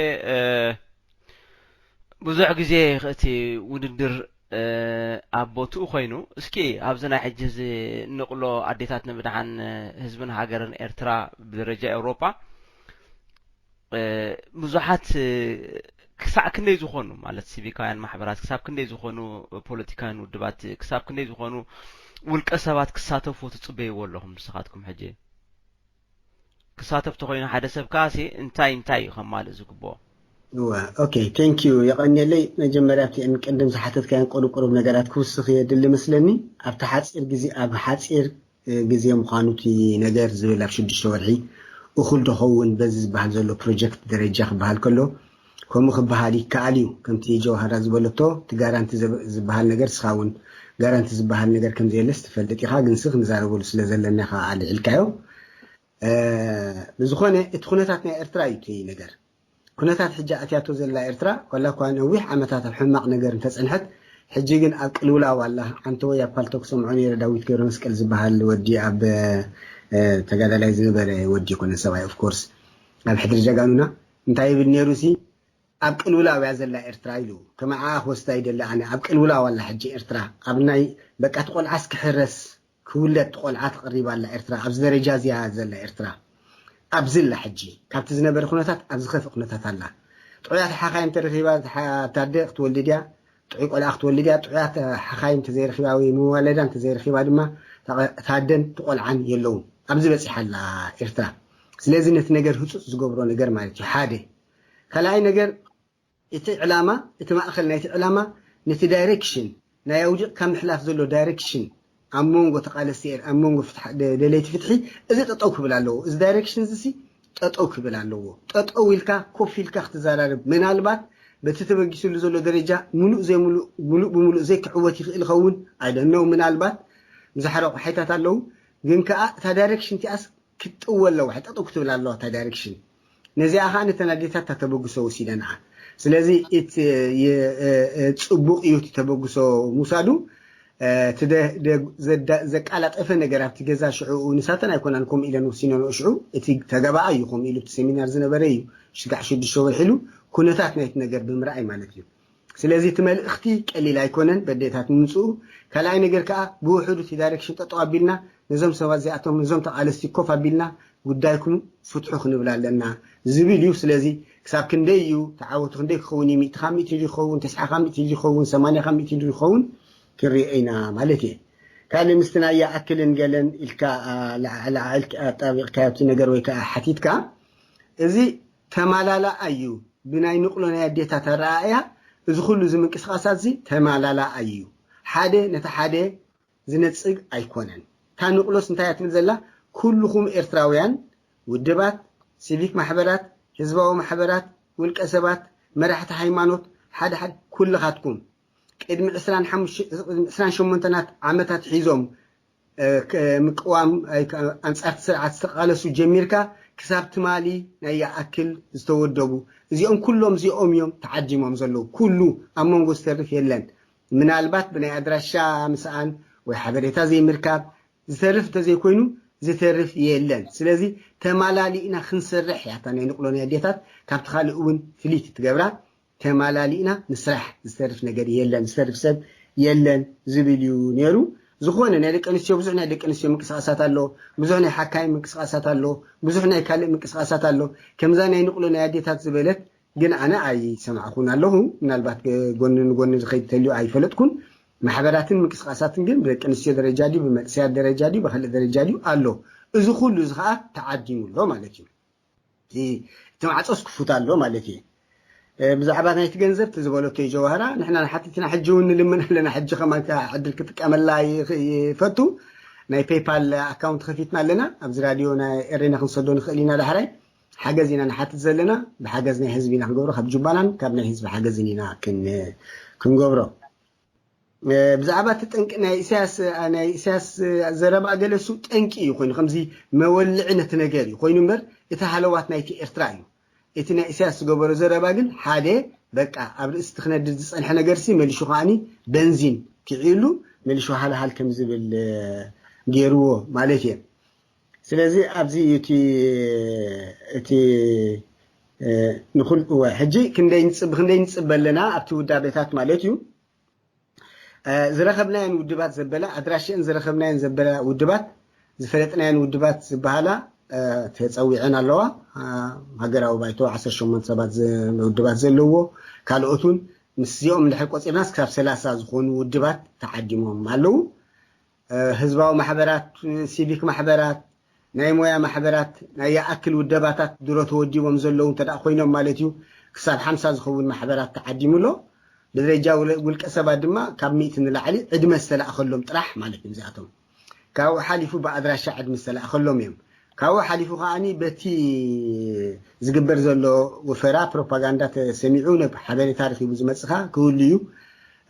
ብዙሕ ግዜ እቲ ውድድር ኣብ ቦትኡ ኮይኑ እስኪ ኣብዚ ናይ ሕጂ እዚ ንቕሎ ኣዴታት ንምድሓን ህዝብን ሃገርን ኤርትራ ብደረጃ ኤውሮጳ ብዙሓት ክሳዕ ክንደይ ዝኾኑ ማለት ሲቪካውያን ማሕበራት ክሳብ ክንደይ ዝኾኑ ፖለቲካውያን ውድባት ክሳብ ክንደይ ዝኾኑ ውልቀ ሰባት ክሳተፉ ትጽበይዎ ኣለኹም ንስኻትኩም ሕጂ ክሳተፍ ተኮይኑ ሓደ ሰብ ከኣ ሲ እንታይ እንታይ እዩ ከማልእ ዝግብኦ እወ okay thank you የቐንየለይ መጀመርያ ኣብቲ ቅድም ዝሓተትካዮን ቅሩብ ቅሩብ ነገራት ክውስኽ የድሊ መስለኒ ኣብቲ ሓፂር ግዜ ኣብ ሓፂር ግዜ ምዃኑ እቲ ነገር ዝብል ኣብ ሽዱሽተ ወርሒ እኹል ዶ ኸውን በዚ ዝበሃል ዘሎ ፕሮጀክት ደረጃ ክበሃል ከሎ ከምኡ ክበሃል ይከኣል እዩ ከምቲ ጀውሃራ ዝበለቶ እቲ ጋራንቲ ዝበሃል ነገር ስኻ እውን ጋራንቲ ዝበሃል ነገር ከም ዘየለስ ትፈልጥ ኢኻ ግንሲ ክንዛረበሉ ስለ ዘለና ኢኻ ኣልዒልካዮ ብዝኾነ እቲ ኩነታት ናይ ኤርትራ እዩ እቲ ነገር ኩነታት ሕጂ ኣትያቶ ዘላ ኤርትራ ዋላ እኳ ነዊሕ ዓመታት ኣብ ሕማቕ ነገር እንተጸንሐት ሕጂ ግን ኣብ ቅልውላው ኣላ ኣንተ ወይ ኣብ ፓልቶክ ሰምዖ ነይረ ዳዊት ገብረ መስቀል ዝበሃል ወዲ ኣብ ተጋዳላይ ዝነበረ ወዲ ይኮነ ሰብኣይ ኦፍኮርስ ኣብ ሕድሪ ጀጋኑና እንታይ ይብል ነይሩ ሲ ኣብ ቅልውላው እያ ዘላ ኤርትራ ኢሉ ከመዓ ክወስዳ ይደሊ ኣነ ኣብ ቅልውላው ኣላ ሕጂ ኤርትራ ኣብ ናይ በቃ እቲ ቆልዓስ ክሕረስ ክውለድ ቆልዓ ተቐሪባ ኣላ ኤርትራ ኣብዚ ደረጃ እዚያ ዘላ ኤርትራ ኣብዚ ኣላ ሕጂ ካብቲ ዝነበረ ኩነታት ኣብ ዝኸፍእ ኩነታት ኣላ ጥዑያት ሓኻይም ተረኺባ ታደ ክትወልድ እያ ጥዑይ ቆልዓ ክትወልድ እያ ጥዑያት ሓኻይም ተዘይረኺባ ወይ መዋለዳ እንተዘይረኺባ ድማ ታደን ትቆልዓን የለውን ኣብዚ በፂሓ ኣላ ኤርትራ። ስለዚ ነቲ ነገር ህፁፅ ዝገብሮ ነገር ማለት እዩ ሓደ። ካልኣይ ነገር እቲ ዕላማ፣ እቲ ማእኸል ናይቲ ዕላማ ነቲ ዳይሬክሽን ናይ ኣውዲቕካ ምሕላፍ ዘሎ ዳይሬክሽን ኣብ መንጎ ተቓለስቲ ኤር-፣ ኣብ መንጎ ፍትሓ-፣ ደ-፣ ደለይቲ ፍትሒ እዚ ጠጠው ክብል ኣለዎ። እዚ ዳይሬክሽን እዚ ሲ ጠጠው ክብል ኣለዎ። ጠጠው ኢልካ ኮፍ ኢልካ ክትዘራረብ፣ ምናልባት በቲ ተበጊስሉ ዘሎ ደረጃ ሙሉእ ዘይሙሉእ፣ ሙሉእ ብሙሉእ ዘይክዕወት ይኽእል ይኸውን። I don't know፣ ምናልባት ዝሓረቑ ሓይታት ኣለዉ። ግን ከኣ እታ ዳይሬክሽን እቲኣስ ክትጥወ ኣለዋ፣ ጠጠው ክትብል ኣለዋ እታ ዳይሬክሽን። ነዚኣ ኸዓ ነተን ኣዴታት እታ ተበግሶ ወሲደንኣ። ስለዚ እቲ የ-፣ እ-፣ እ-፣ ጽቡቕ እዩ እቲ ተበግሶ ምውሳዱ። እ፣ እቲ ደ-፣ ደ-፣ ዘዳ-፣ ዘቃላጠፈ ነገር ኣብቲ ገዛ ሽዑ ንሳተን ኣይኮናን ከምኡ ኢለን ወሲነንኦ ሽዑ። እቲ ተገባኣ እዩ ከምኡ ኢሉ እቲ ሴሚናር ዝነበረ እዩ። ሽጋዕ ሽዱሽተ ወርሒ ኢሉ ኩነታት ናይቲ ነገር ብምርኣይ ማለት እዩ። ስለዚ እቲ መልእኽቲ ቀሊል ኣይኮነን በዴታት ምምፅኡ። ካልኣይ ነገር ከዓ ብውሕዱ እቲ ዳይሬክሽን ጠጠው ኣቢልና ነዞም ሰባት እዚኣቶም ነዞም ተቓለስቲ ኮፍ ኣቢልና ጉዳይኩም ፍትሑ ክንብል ኣለና ዝብል እዩ። ስለዚ ክሳብ ክንደይ እዩ ተዓወቱ፣ ክንደይ ክኸውን እዩ፣ ሚእቲ ካብ ሚእቲ ድዩ ይኸውን፣ ተስዓ ካብ ሚእቲ ድዩ ይኸውን፣ ሰማንያ ካብ ሚእቲ ድዩ ይኸውን ክንሪኦ ኢና ማለት እየ። ካልእ ምስቲ ናይ ይኣክልን ገለን ኢልካ፣ ኣ፣ ላዕላ ኢልካ ኣጣቢቕካ ኣብቲ ነገር ወይ ከዓ ሓቲትካ፣ እዚ ተማላላ እዩ። ብናይ ንቕሎ ናይ ኣዴታት ኣረኣእያ እዚ ኩሉ እዚ ምንቅስቓሳት እዚ ተማላላ እዩ። ሓደ ነቲ ሓደ ዝነጽግ ኣይኮነን። እታ ንቕሎስ እንታይ እያ ትብል ዘላ? ኩልኹም ኤርትራውያን ውድባት፣ ሲቪክ ማሕበራት፣ ህዝባዊ ማሕበራት፣ ውልቀ ሰባት፣ መራሕቲ ሃይማኖት፣ ሓደ ሓደ ኩልኻትኩም ቅድሚ ዕስራን ሓሙሽተ፣ ዕስራን ሸሞንተናት ዓመታት ሒዞም፣ እ፣ ክ-፣ ምቅዋም፣ ኣይ፣ ክ-፣ ኣንጻርቲ ስርዓት ዝተቓለሱ ጀሚርካ ክሳብ ትማሊ ናይ ይኣክል ዝተወደቡ፣ እዚኦም ኩሎም እዚኦም እዮም ተዓዲሞም ዘለዉ። ኩሉ ኣብ መንጎ ዝተርፍ የለን። ምናልባት ብናይ ኣድራሻ ምስኣን ወይ ሓበሬታ ዘይምርካብ ዝተርፍ እንተዘይኮይኑ፣ ዝተርፍ የለን። ስለዚ ተማላሊእና ክንሰርሕ እያ እታ ናይ ንቕሎ ናይ ኣዴታት ካብቲ ካልእ እውን ፍልይቲ ትገብራ። ተማላሊእና ንስራሕ፣ ዝተርፍ ነገር የለን፣ ዝተርፍ ሰብ የለን ዝብል እዩ ነይሩ። ዝኾነ ናይ ደቂ ኣንስትዮ፣ ብዙሕ ናይ ደቂ ኣንስትዮ ምንቅስቓሳት ኣሎ፣ ብዙሕ ናይ ሓካይም ምንቅስቓሳት ኣሎ፣ ብዙሕ ናይ ካልእ ምንቅስቓሳት ኣሎ። ከምዛ ናይ ንቕሎ ናይ ኣዴታት ዝበለት ግን ኣነ ኣይሰማዕኹን ኣለኹ። ምናልባት ጎኒ ንጎኒ ዝኸይድ ተልዩ ኣይፈለጥኩን። ማሕበራትን ምንቅስቓሳትን ግን ብደቂ ኣንስትዮ ደረጃ ድዩ፣ ብመንእሰያት ደረጃ ድዩ፣ ብኻልእ ደረጃ ድዩ ኣሎ። እዚ ኩሉ እዚ ኸዓ ተዓዲሙ ኣሎ ማለት እዩ። እቲ፣ እቲ ማዕጾስ ክፉት ኣሎ ማለት እዩ። እ፣ ብዛዕባ ናይቲ ገንዘብ እቲ ዝበለቶ እዩ ጀዋህራ፣ ንሕና ንሓትት ኢና፣ ሕጂ እውን ንልምን ኣለና። ሕጂ ከማን ከኣ ዕድል ክጥቀመላ ይኽ-፣ ይፈቱ። ናይ ፔይፓል ኣካውንት ከፊትና ኣለና። ኣብዚ ራድዮ ናይ ኤሬና ክንሰዶ ንኽእል ኢና ዳሕራይ። ሓገዝ ኢና ንሓትት ዘለና፣ ብሓገዝ ናይ ህዝቢ ኢና ክንገብሮ፣ ካብ ጁባናን ካብ ናይ ህዝቢ ሓገዝን ኢና ክን-፣ ክንገብሮ። እ፣ ብዛዕባ እቲ ጠንቂ ናይ ኢሳያስ፣ እ፣ ናይ ኢሳያስ፣ እ፣ ዘረባ ገለ እሱ ጠንቂ እዩ ኮይኑ፣ ከምዚ መወልዒ ነቲ ነገር እዩ ኮይኑ እምበር፣ እቲ ሃለዋት ናይቲ ኤርትራ እዩ። እቲ ናይ ኢሳያስ ዝገበሮ ዘረባ ግን ሓደ፣ በቃ፣ ኣብ ርእሲ እቲ ክነድድ ዝጸንሐ ነገርሲ መሊሹ ከዓኒ በንዚን ኪዕሉ፣ መሊሹ ሃልሃል ከም ዝብል፣ እ፣ ገይርዎ ማለት እየ። ስለዚ ኣብዚ እዩ እቲ፣ እቲ፣ እ፣ ንኹል-፣ እወ፣ ሕጂ ክንደይ ንጽብ-፣ ክንደይ ንጽበ ኣለና ኣብቲ ውዳቤታት ማለት እዩ። እ፣ ዝረኸብናየን ውድባት ዘበላ፣ ኣድራሽአን ዝረኸብናየን ዘበላ ውድባት፣ ዝፈለጥናየን ውድባት ዝበሃላ፣ እ፣ ተጸዊዐን ኣለዋ። እ፣ ሃገራዊ ባይቶ ዓሰርተ ሸሞንተ ሰባት ዘ-፣ ውድባት ዘለዎ፣ ካልኦት እውን ምስዚኦም እንድሕር ቆጺርናስ ክሳብ ሰላሳ ዝኾኑ ውድባት ተዓዲሞም ኣለዉ። እ፣ ህዝባዊ ማሕበራት፣ ሲቪክ ማሕበራት፣ ናይ ሞያ ማሕበራት፣ ናይ ይኣክል ውደባታት ድሮ ተወዲቦም ዘለዉ እንተ ደኣ ኮይኖም ማለት እዩ፣ ክሳብ ሓምሳ ዝኸውን ማሕበራት ተዓዲሙ ኣሎ። ብደረጃ ውለ-፣ ውልቀ ሰባት ድማ ካብ ሚእቲ ንላዕሊ ዕድመ ዝተላእኸሎም ጥራሕ ማለት እዩ እዚኣቶም። ካብኡ ሓሊፉ ብኣድራሻ ዕድመ ዝተላእኸሎም እዮም። ካብኡ ሓሊፉ ከዓኒ በቲ ዝግበር ዘሎ ወፈራ ፕሮፓጋንዳ ተሰሚዑ ነብ-፣ ሓበሬታ ረኺቡ ዝመጽኻ ክህሉ እዩ።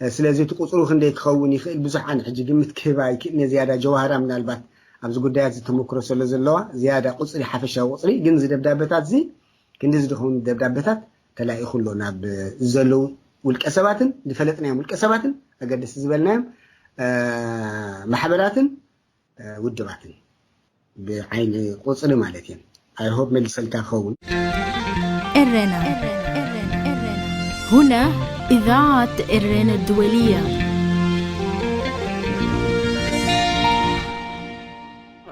ስለዚ እቲ ቁጽሩ ክንደይ ክኸውን ይኽእል ብዙሕ ኣነ ሕጂ ግምት ክህብ ኣይክእልን እየ። ዝያዳ ጀዋህራ ምናልባት ኣብዚ ጉዳያት ዝተመክሮ ስለ ዘለዋ ዝያዳ ቁጽሪ፣ ሓፈሻዊ ቁጽሪ፣ ግን እዚ ደብዳበታት እዚ ክንዲ ዝኸውን ደብዳበታት ተላኢኹ ኣሎ ናብ ዘለዉ ውልቀ ሰባትን ዝፈለጥናዮም ውልቀ ሰባትን ኣገደስቲ ዝበልናዮም፣ እ፣ ማሕበራትን፣ እ፣ ውድባትን ብዓይኒ ቁጽሪ ማለት እየን። I hope መሊሰልካ ክኸውን። ኤረና። هنا إذاعة إرينا الدولية.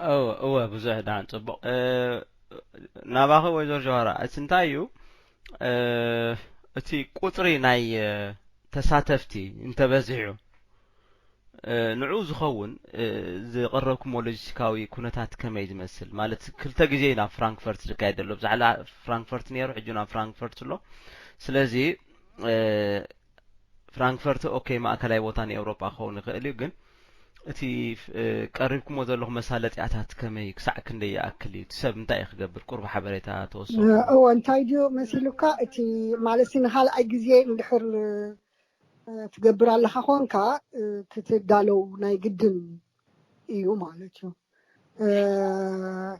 እወ፣ እወ፣ ብዙሕ ደሓን፣ ጽቡቕ። እ፣ ናባኸ ወይዘሮ ጀዋራ፣ እቲ እንታይ እዩ፣ እ፣ እቲ ቁጽሪ ናይ፣ እ፣ ተሳተፍቲ እንተበዚሑ፣ ንዑ ዝኸውን ዝቐረብኩሞ ሎጂስቲካዊ ኩነታት ከመይ ዝመስል? ማለት ክልተ ግዜ ናብ ፍራንክፈርት ዝካየድ ዘሎ፣ ብዛዕባ ፍራንክፈርት ነይሩ፣ ሕጂ ናብ ፍራንክፈርት ኣሎ። ስለዚ ፍራንክፈርት ኦኬ፣ ማእከላይ ቦታ ንኤውሮጳ ክኸውን ይኽእል እዩ፣ ግን እቲ ቀሪብኩሞ ዘለኹ መሳለጥያታት ከመይ፣ ክሳዕ ክንደይ ይኣክል እዩ? እቲ ሰብ እንታይ እዩ ክገብር? ቁርብ ሓበሬታ ተወስኹ። እዎ፣ እንታይ ድዩ መሲሉካ? እቲ ማለት ንኻልኣይ ግዜ እንድሕር ትገብር ኣለኻ ኾንካ፣ ክትዳለው ናይ ግድን እዩ ማለት እዩ።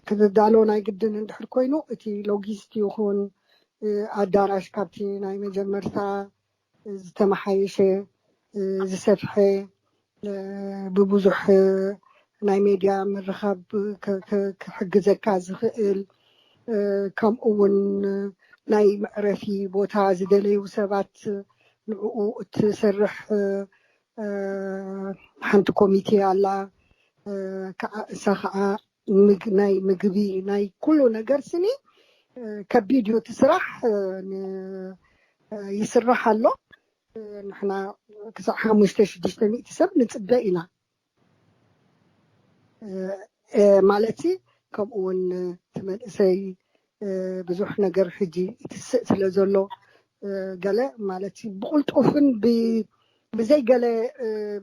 ክትዳለው ናይ ግድን እንድሕር ኮይኑ፣ እቲ ሎጊስት ይኹን ኣዳራሽ ካብቲ ናይ መጀመርታ ዝተመሓየሸ፣ ዝሰፍሐ፣ ብብዙሕ ናይ ሜድያ ምርኻብ ክሕግዘካ ዝኽእል፣ ከምኡ እውን ናይ መዕረፊ ቦታ ዝደለዩ ሰባት ንዕኡ እትሰርሕ ሓንቲ ኮሚቴ ኣላ። ከዓ እሳ ከዓ ናይ ምግቢ ናይ ኩሉ ነገር ስኒ ከቢድ እዩ እቲ ስራሕ። ይስራሕ ኣሎ። ንሕና ክሳዕ ሓሙሽተ ሽዱሽተ ሚእቲ ሰብ ንፅበ ኢና። ማለት ከምኡ እውን እቲ መንእሰይ ብዙሕ ነገር ሕጂ ይትስእ ስለ ዘሎ፣ ገለ ማለት ብቕልጡፍን ብዘይ ገለ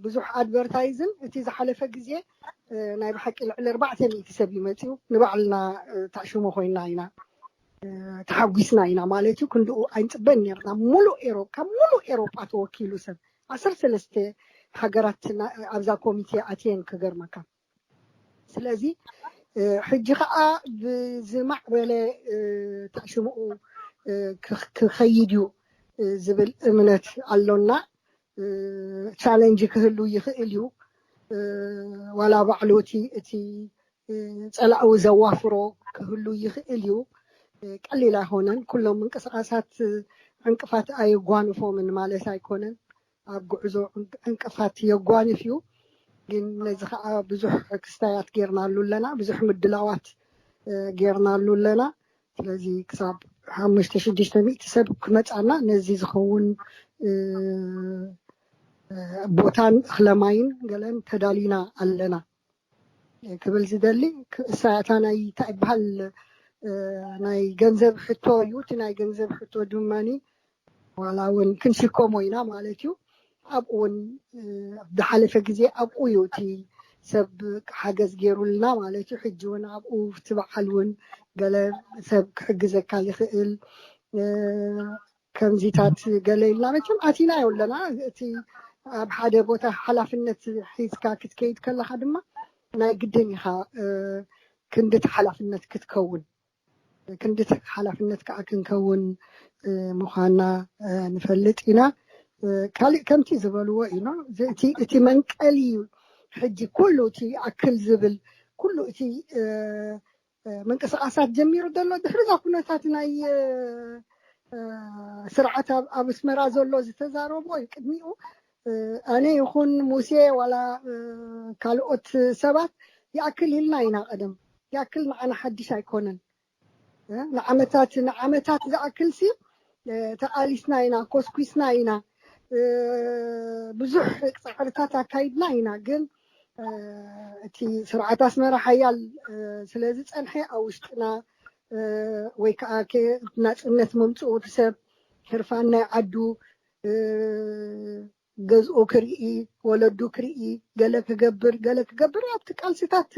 ብዙሕ ኣድቨርታይዝን፣ እቲ ዝሓለፈ ግዜ ናይ ብሓቂ ልዕሊ ኣርባዕተ ሚእቲ ሰብ ይመፅኡ። ንባዕልና ታዕሽሞ ኮይና ኢና፣ ተሓጒስና ኢና ማለት እዩ። ክንድኡ ኣይንፅበን ነርና። ሙሉእ ኤሮፓ፣ ካብ ሙሉእ ኤሮፓ ተወኪሉ ሰብ፣ ዓሰርተ ሰለስተ ሃገራት ኣብዛ ኮሚቴ ኣትየን፣ ክገርመካ። ስለዚ ሕጂ ከዓ ብዝማዕበለ ታዕሽምኡ ክኸይድ እዩ ዝብል እምነት ኣሎና። ቻለንጅ ክህሉ ይኽእል እዩ። ዋላ ባዕሉ እቲ እቲ ፀላእዊ ዘዋፍሮ ክህሉ ይኽእል እዩ። ቀሊል ኣይኮነን። ኩሎም ምንቅስቃሳት ዕንቅፋት ኣየጓንፎምን ማለት ኣይኮነን። ኣብ ጉዕዞ ዕንቅፋት የጓንፍ እዩ። ግን ነዚ ከዓ ብዙሕ ክስታያት ጌርናሉ ኣለና፣ ብዙሕ ምድላዋት ጌርናሉ ኣለና። ስለዚ ክሳብ ሓሙሽተ ሽዱሽተ ሚእቲ ሰብ ክመፃና ነዚ ዝኸውን ቦታን እኽለማይን ገለን ተዳሊና ኣለና ክብል ዝደሊ። እሳ እታ ናይ እንታይ ይበሃል፣ ናይ ገንዘብ ሕቶ እዩ። እቲ ናይ ገንዘብ ሕቶ ድማኒ ዋላ እውን ክንሽከሞ ኢና ማለት እዩ። ኣብኡ እውን ዝሓለፈ ግዜ ኣብኡ እዩ እቲ ሰብ ሓገዝ ገይሩልና ማለት እዩ። ሕጂ እውን ኣብኡ እቲ በዓል እውን ገለ ሰብ ክሕግዘካ ይኽእል ከምዚታት ገለ ኢልና መቸም ኣቲናዮ ኣለና። እቲ ኣብ ሓደ ቦታ ሓላፍነት ሒዝካ ክትከይድ ከለኻ ድማ ናይ ግድን ኢኻ ክንድቲ ሓላፍነት ክትከውን፣ ክንድቲ ሓላፍነት ከዓ ክንከውን ምዃና ንፈልጥ ኢና። ካሊእ ከምቲ ዝበልዎ እዩ። እቲ መንቀሊ ሕጂ ኩሉ እቲ ይኣክል ዝብል ኩሉ እቲ ምንቅስቃሳት ጀሚሩ ዘሎ ድሕሪ እዛ ኩነታት ናይ ስርዓት ኣብ ኣስመራ ዘሎ ዝተዛረቦ እዩ። ቅድሚኡ ኣነ ይኹን ሙሴ ዋላ ካልኦት ሰባት ይኣክል ኢልና ኢና። ቀደም ይኣክል ንዓና ሓድሽ ኣይኮነን። ንዓመታት ንዓመታት ዝኣክል ሲ ተቃሊስና ኢና፣ ኮስኩስና ኢና፣ ብዙሕ ፃዕርታት ኣካይድና ኢና። ግን እቲ ስርዓት ኣስመራ ሓያል ስለ ዝፀንሐ ኣብ ውሽጥና ወይ ከዓ ናፅነት መምፅኡ እቲ ሰብ ህርፋን ናይ ዓዱ ገዝኡ ክርኢ፣ ወለዱ ክርኢ፣ ገለ ክገብር ገለ ክገብር ኣብቲ ቃልስታት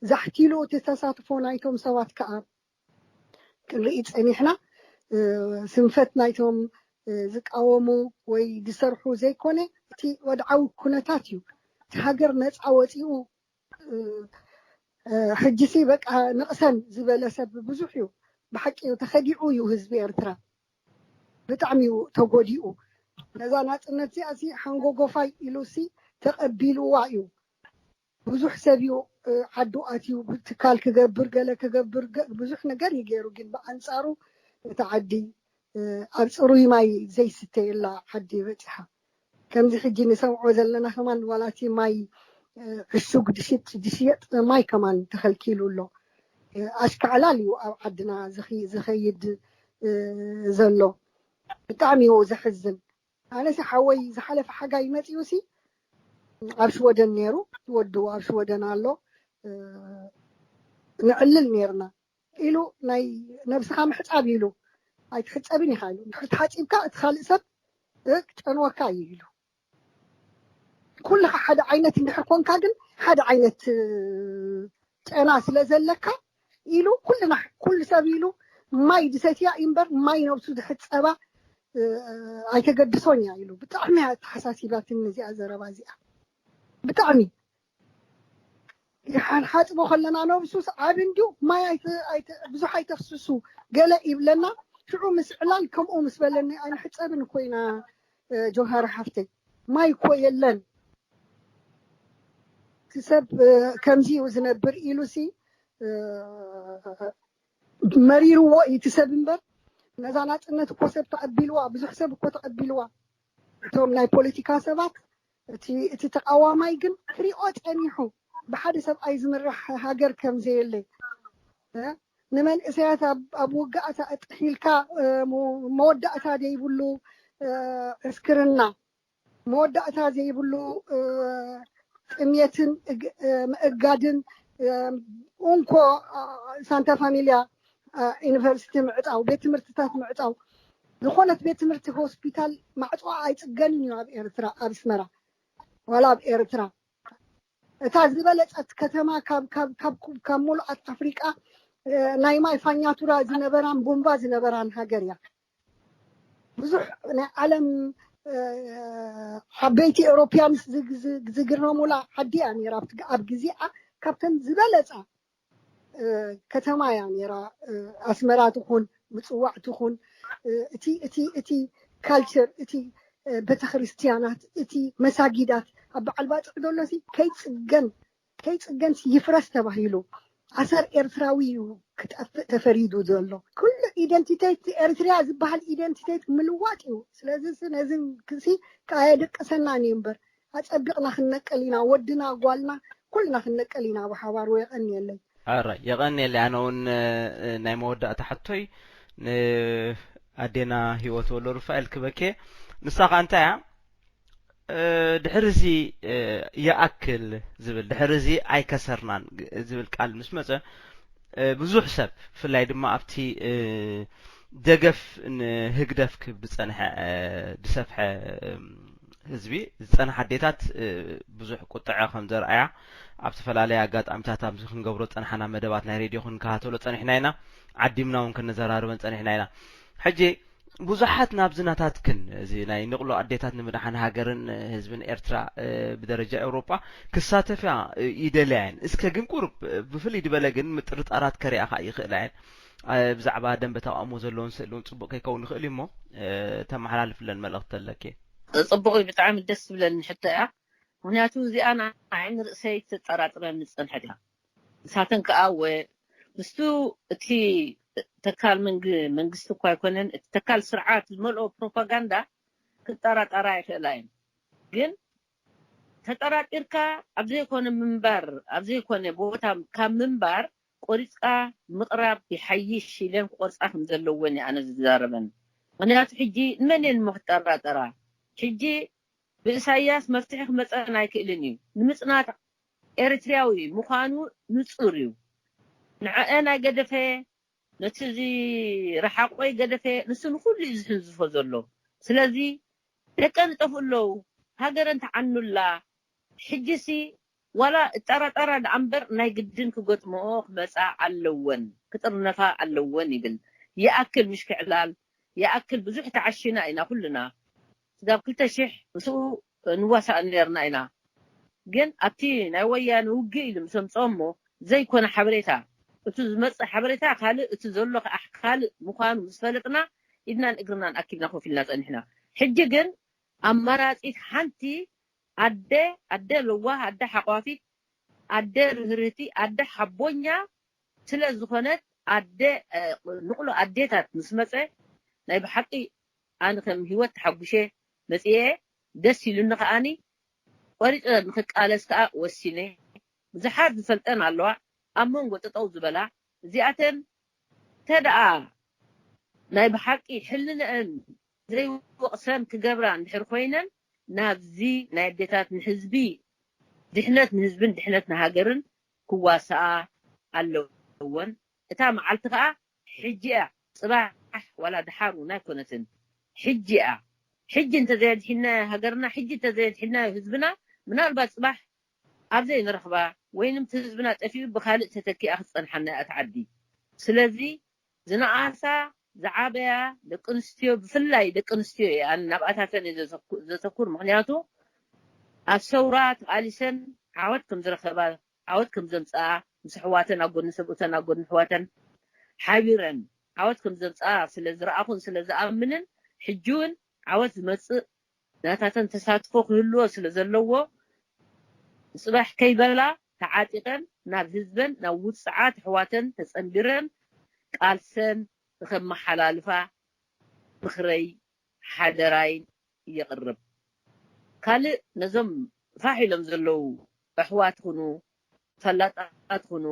ዛሕቲሉ እቲ ተሳትፎ ናይቶም ሰባት ከዓ ክንርኢ ፀኒሕና። ስንፈት ናይቶም ዝቃወሙ ወይ ዝሰርሑ ዘይኮነ እቲ ወድዓዊ ኩነታት እዩ። እቲ ሃገር ነፃ ወፂኡ ሕጂሲ በቃ ንቕሰን ዝበለ ሰብ ብዙሕ እዩ። ብሓቂ እዩ፣ ተኸዲዑ እዩ ህዝቢ ኤርትራ። ብጣዕሚ እዩ ተጎዲኡ። ነዛ ናፅነት እዚኣ ሲ ሓንጎጎፋይ ኢሉ ሲ ተቐቢልዋ እዩ። ብዙሕ ሰብ እዩ ዓዱ ኣትዩ ትካል ክገብር ገለ ክገብር ብዙሕ ነገር እዩ ገይሩ። ግን ብኣንፃሩ እቲ ዓዲ ኣብ ፅሩይ ማይ ዘይስተየላ ዓዲ በፂሓ። ከምዚ ሕጂ ንሰምዖ ዘለና ከማን ዋላ እቲ ማይ ዕሹግ ድሽየጥ ማይ ከማን ተኸልኪሉ ኣሎ። ኣሽካዕላል እዩ ኣብ ዓድና ዝኸይድ ዘሎ። ብጣዕሚ እዩ ዘሕዝን። ኣነሲ ሓወይ ዝሓለፈ ሓጋይ መፂኡ ሲ ኣብ ሽወደን ነይሩ፣ ወዱ ኣብ ሽወደን ኣሎ። እ፣ ንዕልል ነይርና ኢሉ፣ ናይ ነብስኻ ምሕጻብ ኢሉ፣ ኣይትሕጸብን ኢኻ ኢሉ፣ እንድሕር ተሓጺብካ እቲ ካልእ ሰብ፣ እ፣ ክጨንወካ እዩ ኢሉ። ኩልኻ ሓደ ዓይነት እንድሕር ኮንካ ግን፣ ሓደ ዓይነት፣ እ፣ ጨና ስለ ዘለካ ኢሉ፣ ኩልና፣ ኩሉ ሰብ ኢሉ፣ ማይ ድሰትያ እዩ እምበር፣ ማይ ነብሱ ዝሕጸባ፣ እ፣ ኣይተገድሶን እያ ኢሉ። ብጣዕሚ እያ ኣተሓሳሲባትኒ እዚኣ ዘረባ እዚኣ። ብጣዕሚ። ይሓ-፣ ሓጥቦ ከለና ነብሱስ ዓቢ እንድዩ፣ ማይ ኣይተ-፣ ኣይተ-፣ ብዙሕ ኣይተፍስሱ ገለ ይብለና። ሽዑ ምስ ዕላል ከምኡ ምስ በለኒ፣ ኣይንሕጸብን እኮ ኢና፣ እ፣ ጆሃር ሓፍተይ። ማይ እኮ የለን። እቲ ሰብ፣ እ፣ ከምዚ እዩ ዝነብር ኢሉሲ፣ እ፣ መሪርዎ እዩ እቲ ሰብ እምበር፣ ነዛ ናጽነት እኮ ሰብ ተቐቢልዋ፣ ብዙሕ ሰብ እኮ ተቐቢልዋ። እቶም ናይ ፖለቲካ ሰባት፣ እቲ፣ እቲ ተቃዋማይ ግን ክሪኦ ጸኒሑ፣ ብሓደ ሰብኣይ ዝምራሕ ሃገር ከም ዘየለ፣ እ፣ ንመንእሰያት ኣብ፣ ኣብ ውግኣታ እጥሒልካ፣ እ፣ ሞ-፣ መወዳእታ ዘይብሉ፣ እ፣ ዕስክርና፣ መወዳእታ ዘይብሉ፣ እ፣ ጥምየትን እግ-፣ እ፣ ምእጋድን፣ እ፣ እንኮ፣ እ፣ ሳንታ ፋሚልያ፣ እ፣ ዩኒቨርሲቲ ምዕጻው፣ ቤት ትምህርትታት ምዕጻው፣ ዝኾነት ቤት ትምህርቲ ሆስፒታል ማዕጾ ኣይጽገንን እዩ ኣብ ኤርትራ፣ ኣብ ኣስመራ፣ ዋላ ኣብ ኤርትራ። እታ ዝበለጸት ከተማ ካብ፣ ካብ፣ ካብ፣ ካብ ሙሉኣት ኣፍሪቃ፣ እ፣ ናይ ማይ ፋኛቱራ ዝነበራን ቡምባ ዝነበራን ሃገር እያ። ብዙሕ ናይ ዓለም፣ እ፣ ዓበይቲ ኤውሮፕያንስ ዝግ-፣ ዝግ-፣ ዝግረሙላ ዓዲ እያ ነይራ። ኣብቲ ግ-፣ ኣብ ግዜኣ ካብተን ዝበለጻ፣ እ፣ ከተማ እያ ነይራ። እ፣ ኣስመራ ትኹን፣ ምጽዋዕ ትኹን፣ እ፣ እቲ፣ እቲ፣ እቲ ካልቸር፣ እቲ፣ እ፣ ቤተክርስትያናት፣ እቲ መሳጊዳት፣ ኣብ በዓል ባጽዕ ዘሎሲ ከይጽገን፣ ከይጽገንሲ ይፍረስ ተባሂሉ። ኣሰር ኤርትራዊ እዩ ክጠፍእ ተፈሪዱ ዘሎ። ኩሉ ኢደንቲቴት ኤርትራ ዝበሃል ኢደንቲቴት ምልዋጥ እዩ። ስለዚ ነዚ ክሲ ከየደቅሰናን እዩ እምበር፣ ኣጸቢቕና ክንነቀል ኢና፣ ወድና፣ ጓልና፣ ኩልና ክንነቀል ኢና ብሓባር። ወየቐንየለይ። ኣረ፣ የቐንየለይ። ኣነ እውን፣ እ፣ ናይ መወዳእታ ሕቶይ ንኣዴና ህይወት ወልደሩፋኤል ክበኬ። ንሳ ኸኣ እንታይ እያ? እ፣ ድሕሪ እዚ፣ እ፣ ይኣክል ዝብል፣ ድሕሪ እዚ ኣይከሰርናን ግ-፣ ዝብል ቃል ምስ መጸ፣ እ፣ ብዙሕ ሰብ፣ ብፍላይ ድማ ኣብቲ፣ እ፣ ደገፍ ንህግደፍ ክህብ ዝጸንሐ፣ እ፣ ዝሰፍሐ፣ እ፣ ህዝቢ፣ ዝጸንሐ ኣዴታት፣ እ፣ ብዙሕ ቁጥዐ ከም ዘርኣያ ኣብ ዝተፈላለየ ኣጋጣሚታት ኣብዚ ክንገብሮ ዝጸንሓና መደባት ናይ ሬድዮ ክንከታተሎ ጸኒሕና ኢና። ዓዲምና እውን ክንዘራርበን ጸኒሕና ኢና። ሕጂ ብዙሓት ናብዚ ናታትክን፣ እዚ ናይ ንቕሎ ኣዴታት ንምድሓን ሃገርን ህዝብን ኤርትራ፣ እ፣ ብደረጃ ኤውሮጳ ክሳተፋ፣ እ፣ ይደልያ እየን። እስከ ግን ቁሩብ፣ እ፣ ብፍልይ ዝበለ ግን ምጥርጣራት ከሪኣኻ ይኽእላ እየን። እ፣ ብዛዕባ ደንበ ተቓውሞ ዘለውን ስእሊ እውን ጽቡቕ ከይከውን ይኽእል እዩ እሞ፣ እ፣ ተመሓላልፍለን መልእኽቲ ኣለኪ። ጽቡቕ እዩ፣ ብጣዕሚ ደስ ዝብለኒ ሕቶ እያ። ምኽንያቱ እዚኣ ንዓይ ንርእሰይ ተጠራጥረኒ ዝጸንሐት እያ። ንሳተን ከኣ ወ-፣ ምስቱ እቲ ተካል መንግ-፣ መንግስቲ እኳ ኣይኮነን፣ እቲ ተካል ስርዓት ዝመልኦ ፕሮፓጋንዳ ክጠራጠራ ይኽእላ እየን። ግን ተጠራጢርካ ኣብ ዘይኮነ ምንባር፣ ኣብ ዘይኮነ ቦታ ካብ ምንባር ቆሪጽካ ምቕራብ ይሓይሽ ኢለን ክቆርጻ ከም ዘለወን እየ ኣነ ዝዛረበን። ምኽንያቱ ሕጂ ንመን እየን እሞ ክጠራጠራ? ሕጂ ብእሳያስ መፍትሒ ክመጸን ኣይክእልን እዩ። ንምጽናት ኤርትራዊ ምዃኑ ንጹር እዩ። ንዐአን ኣይገደፈ፣ ነቲ እዚ ረሓቆ ይገደፈ፣ ንሱ ንኹሉ እዩ ዝሕንዝፎ ዘሎ። ስለዚ ደቀን ይጠፍኡ ኣለዉ፣ ሃገረን ተዓኑላ። ሕጂሲ ዋላ እጠራጠራ ደኣ እምበር ናይ ግድን ክገጥምኦ ክመጻ ኣለወን፣ ክጥርነፋ ኣለወን ይብል። ይኣክል ምሽክዕላል፣ ይኣክል ብዙሕ ተዓሺና ኢና ኩልና። ስጋብ ክልተ ሽሕ ምስኡ ንዋሳእ ነርና ኢና። ግን ኣብቲ ናይ ወያነ ውግእ ኢሉ ምስ ኣምጽኦ እሞ ዘይኮነ ሓበሬታ፣ እቲ ዝመጽእ ሓበሬታ ካልእ፣ እቲ ዘሎ ከኣ ካልእ ምዃኑ ምስ ፈለጥና ኢድናን እግርናን ኣኪብና ኮፍ ኢልና ጸኒሕና። ሕጂ ግን ኣማራጺት ሓንቲ ኣደ፣ ኣደ ለዋህ፣ ኣደ ሓቋፊት፣ ኣደ ርህርህቲ፣ ኣደ ሓቦኛ ስለ ዝኾነት ኣደ፣ እ፣ ንቕሎ ኣዴታት ምስ መጸ ናይ ብሓቂ ኣነ ከም ህይወት ተሓጉሸ መጽየ፣ ደስ ኢሉኒ ከኣኒ ቆሪጸ ንኽቃለስ ከኣ ወሲነ። ብዙሓት ዝፈልጠን ኣለዋ ኣብ መንጎ ጠጠው ዝበላ። እዚኣተን ተደኣ ናይ ብሓቂ ሕልንአን ዘይወቕሰን ክገብራ እንድሕር ኮይነን ናብዚ ናይ ኣዴታት ንህዝቢ ድሕነት ንህዝብን ድሕነት ንሃገርን ክዋስኣ ኣለወን። እታ መዓልቲ ከዓ ሕጂ እያ። ፅባሕ ዋላ ደሓር እውን ኣይኮነትን፣ ሕጂ እያ። ሕጂ እንተዘየድሒና ሃገርና፣ ሕጂ እንተዘየድሒና ህዝብና፣ ምናልባት ፅባሕ ኣብ ዘይንረኽባ ወይንም እቲ ህዝብና ጠፊኡ ብካልእ ተተኪኣ ክትፀንሓና እያ እታ ዓዲ። ስለዚ ዝነኣሳ ዝዓበያ ደቂ ኣንስትዮ፣ ብፍላይ ደቂ ኣንስትዮ እየ ኣነ ናብኣታተን እየ ዘተኩ- ዘተኩር። ምክንያቱ ኣብ ሰውራ ተቓሊሰን ዓወት ከም ዝረኸባ፣ ዓወት ከም ዘምፅኣ፣ ምስ ኣሕዋተን ኣብ ጎኒ ሰብኡተን ኣብ ጎኒ ኣሕዋተን ሓቢረን ዓወት ከም ዘምፅኣ ስለ ዝረኣኹን ስለ ዝኣምንን፣ ሕጂ እውን ዓወት ዝመፅእ ናታተን ተሳትፎ ክህልዎ ስለ ዘለዎ፣ ፅባሕ ከይበላ ተዓጢቐን ናብ ህዝበን ናብ ውፅዓት ኣሕዋተን ተፀንቢረን ቃልሰን ንከመሓላልፋ ምኽረይ ሓደራይ የቕርብ። ካልእ ነዞም ፋሕ ኢሎም ዘለዉ ኣሕዋት ኩኑ ፈላጣት ኩኑ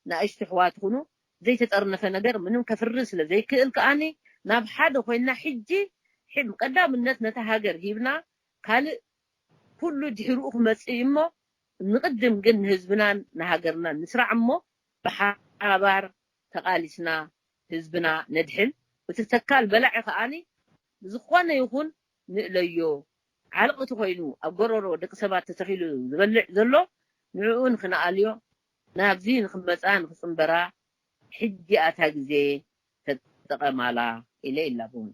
ንኣሽቱ ኣሕዋት ኩኑ ዘይተጠርነፈ ነገር ምንም ከፍሪ ስለ ዘይክእል ከኣኒ ናብ ሓደ ኮይና ሕጂ ሕም ቀዳምነት ነታ ሃገር ሂብና ካልእ ኩሉ ድሕርኡ ክመጽእ እዩ እሞ ንቕድም ግን ንህዝብናን ንሃገርናን ንስራዕ እሞ ብሓባር ተቓሊስና ህዝብና ነድሕን። እቲ ተካል በላዒ ከኣኒ ብዝኾነ ይኹን ንእለዮ ዓለቕቲ ኮይኑ ኣብ ጎረሮ ደቂ ሰባት ተተኺሉ ዝበልዕ ዘሎ ንዕኡ ንኽንኣልዮ ናብዚ ንኽመፃ ንኽፅምበራ ሕጂ ኣታ ግዜ ተጠቐማላ ኢለ ይላቦም።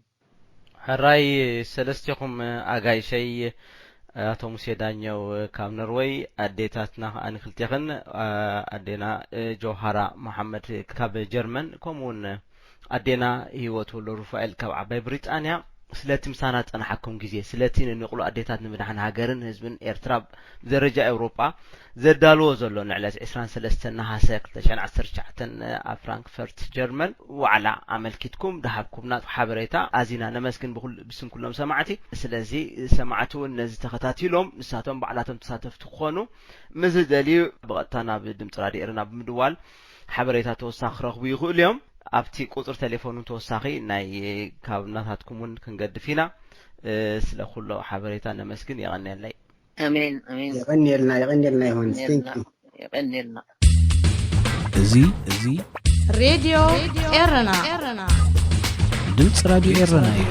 ሕራይ ሰለስቴኹም ኣጋይሸይ ኣቶ ሙሴ ዳኘው ካብ ኖርወይ ኣዴታትና ከኣ ንክልቴኽን ኣዴና ጆሃራ መሓመድ ካብ ጀርመን ከምኡ እውን ኣዴና ህይወት ወልደሩፋኤል ካብ ዓባይ ብሪጣንያ ስለቲ ምሳና ዝጸናሓኩም ግዜ ስለቲ ንንቕሉ ኣዴታት ንምድሓን ሃገርን ህዝብን ኤርትራ ብደረጃ ኤውሮጳ ዘዳልዎ ዘሎ ንዕለት ዕስራን ሰለስተን ነሃሰ ክልተ ሽሕን ዓሰርተ ትሽዓተን ኣብ ፍራንክፈርት ጀርመን ዋዕላ ኣመልኪትኩም ደሃብኩምና ሓበሬታ ኣዚና ነመስግን ብኩል ብስም ኩሎም ሰማዕቲ። ስለዚ ሰማዕቲ እውን ነዚ ተኸታቲሎም ንሳቶም ባዕላቶም ተሳተፍቲ ክኾኑ ምስ ዝደልዩ ብቐጥታ ናብ ድምፂ ራድዮ ኤረና ብምድዋል ሓበሬታ ተወሳኺ ክረኽቡ ይኽእሉ እዮም። ኣብቲ ቁፅሪ ቴሌፎን እውን ተወሳኺ ናይ ካብ ናታትኩም እውን ክንገድፍ ኢና። ስለ ኩሎ ሓበሬታ ነመስግን። የቐንየለይ። ኣሜን ኣሜን። የቐንየልና የቐንየልና ዮሃንስ። Thank you። የቐንየልና። እዚ እዚ ሬድዮ ኤረና ድምፂ ራድዮ ኤረና እዩ።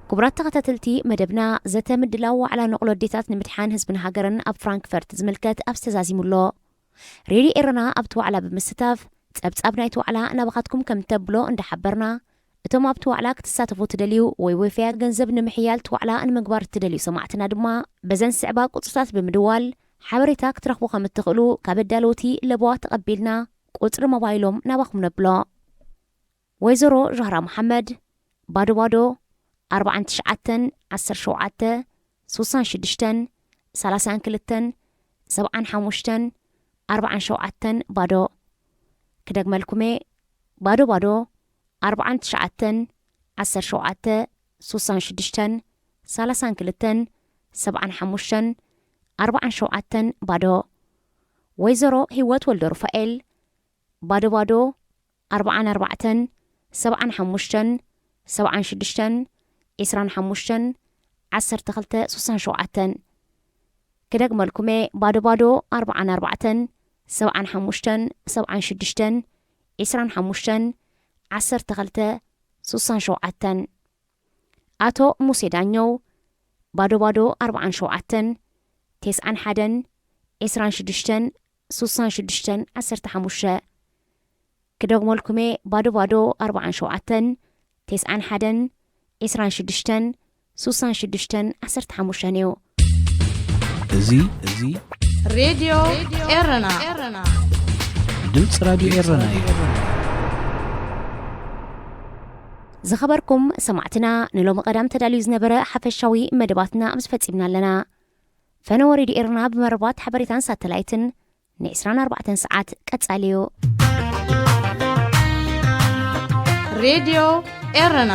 ክቡራት ተኸታተልቲ መደብና፣ ዘተ ምድላው ዋዕላ ንቕሎ ኣዴታት ንምድሓን ህዝብን ሃገርን ኣብ ፍራንክፈርት ዝምልከት ኣብዚ ተዛዚሙ ኣሎ። ሬድዮ ኤረና ኣብቲ ዋዕላ ብምስታፍ፣ ጸብጻብ ናይቲ ዋዕላ ናባኻትኩም ከም ተብሎ እንዳሓበርና፣ እቶም ኣብቲ ዋዕላ ክትሳተፉ ትደልዩ ወይ ወፈያ ገንዘብ ንምሕያል እቲ ዋዕላ ንምግባር እትደልዩ ሰማዕትና ድማ በዘን ዝስዕባ ቁጽርታት ብምድዋል ሓበሬታ ክትረኽቡ ከም እትኽእሉ ካብ ኣዳለውቲ ለበዋ ተቐቢልና ቁጽሪ ሞባይሎም ናባኹም ነብሎ። ወይዘሮ ዛህራ መሓመድ፣ ባዶ ባዶ፣ ኣርብዓን ትሽዓተን፣ ዓሰርተ ሸውዓተ፣ ስሳን ሽዱሽተን፣ ሰላሳን ክልተን፣ ሰብዓን ሓሙሽተን፣ ኣርብዓን ሸውዓተን፣ ባዶ። ክደግመልኩም'የ፣ ባዶ ባዶ፣ ኣርብዓን ትሽዓተን፣ ዓሰርተ ሸውዓተ፣ ስሳን ሽዱሽተን፣ ሰላሳን ክልተን፣ ሰብዓን ሓሙሽተን፣ ኣርብዓን ሸውዓተን፣ ባዶ። ወይዘሮ ህይወት ወልደሩፋኤል፣ ባዶ ባዶ፣ ኣርብዓን ኣርባዕተን፣ ሰብዓን ሓሙሽተን፣ ሰብዓን ሽዱሽተን፣ ዕስራን ሓሙሽተን፣ ዓሰርተ ክልተ፣ ስሳን ሸውዓተን። ክደግመልኩም'የ፣ ባዶ ባዶ፣ ኣርብዓን ኣርባዕተን፣ ሰብዓን ሓሙሽተን፣ ሰብዓን ሽዱሽተን፣ ዕስራን ሓሙሽተን፣ ዓሰርተ ክልተ፣ ስሳን ሸውዓተን። ኣቶ ሙሴ ዳኘው፣ ባዶ ባዶ፣ ኣርብዓን ሸውዓተን፣ ተስዓን ሓደን፣ ዕስራን ሽዱሽተን፣ ስሳን ሽዱሽተን፣ ዓሰርተ ሓሙሽተ። ክደግመልኩም'የ፣ ባዶ ባዶ፣ ኣርብዓን ሸውዓተን፣ ተስዓን ሓደን፣ ዕስራን ሽዱሽተን፣ ስሳን ሽዱሽተን፣ ዓሰርተ ሓሙሽተን እዩ። እዚ እዚ ሬድዮ ኤረና ድምፂ ራድዮ ኤረና እዩ። ዝኸበርኩም ሰማዕትና፣ ንሎሚ ቀዳም ተዳልዩ ዝነበረ ሓፈሻዊ መደባትና ኣብዚ ፈጺምና ኣለና። ፈነወ ሬድዮ ኤረና ብመርባት ሓበሬታን ሳተላይትን ን ዕስራን ኣርባዕተን ሰዓት ቀጻሊ እዩ። ሬድዮ ኤረና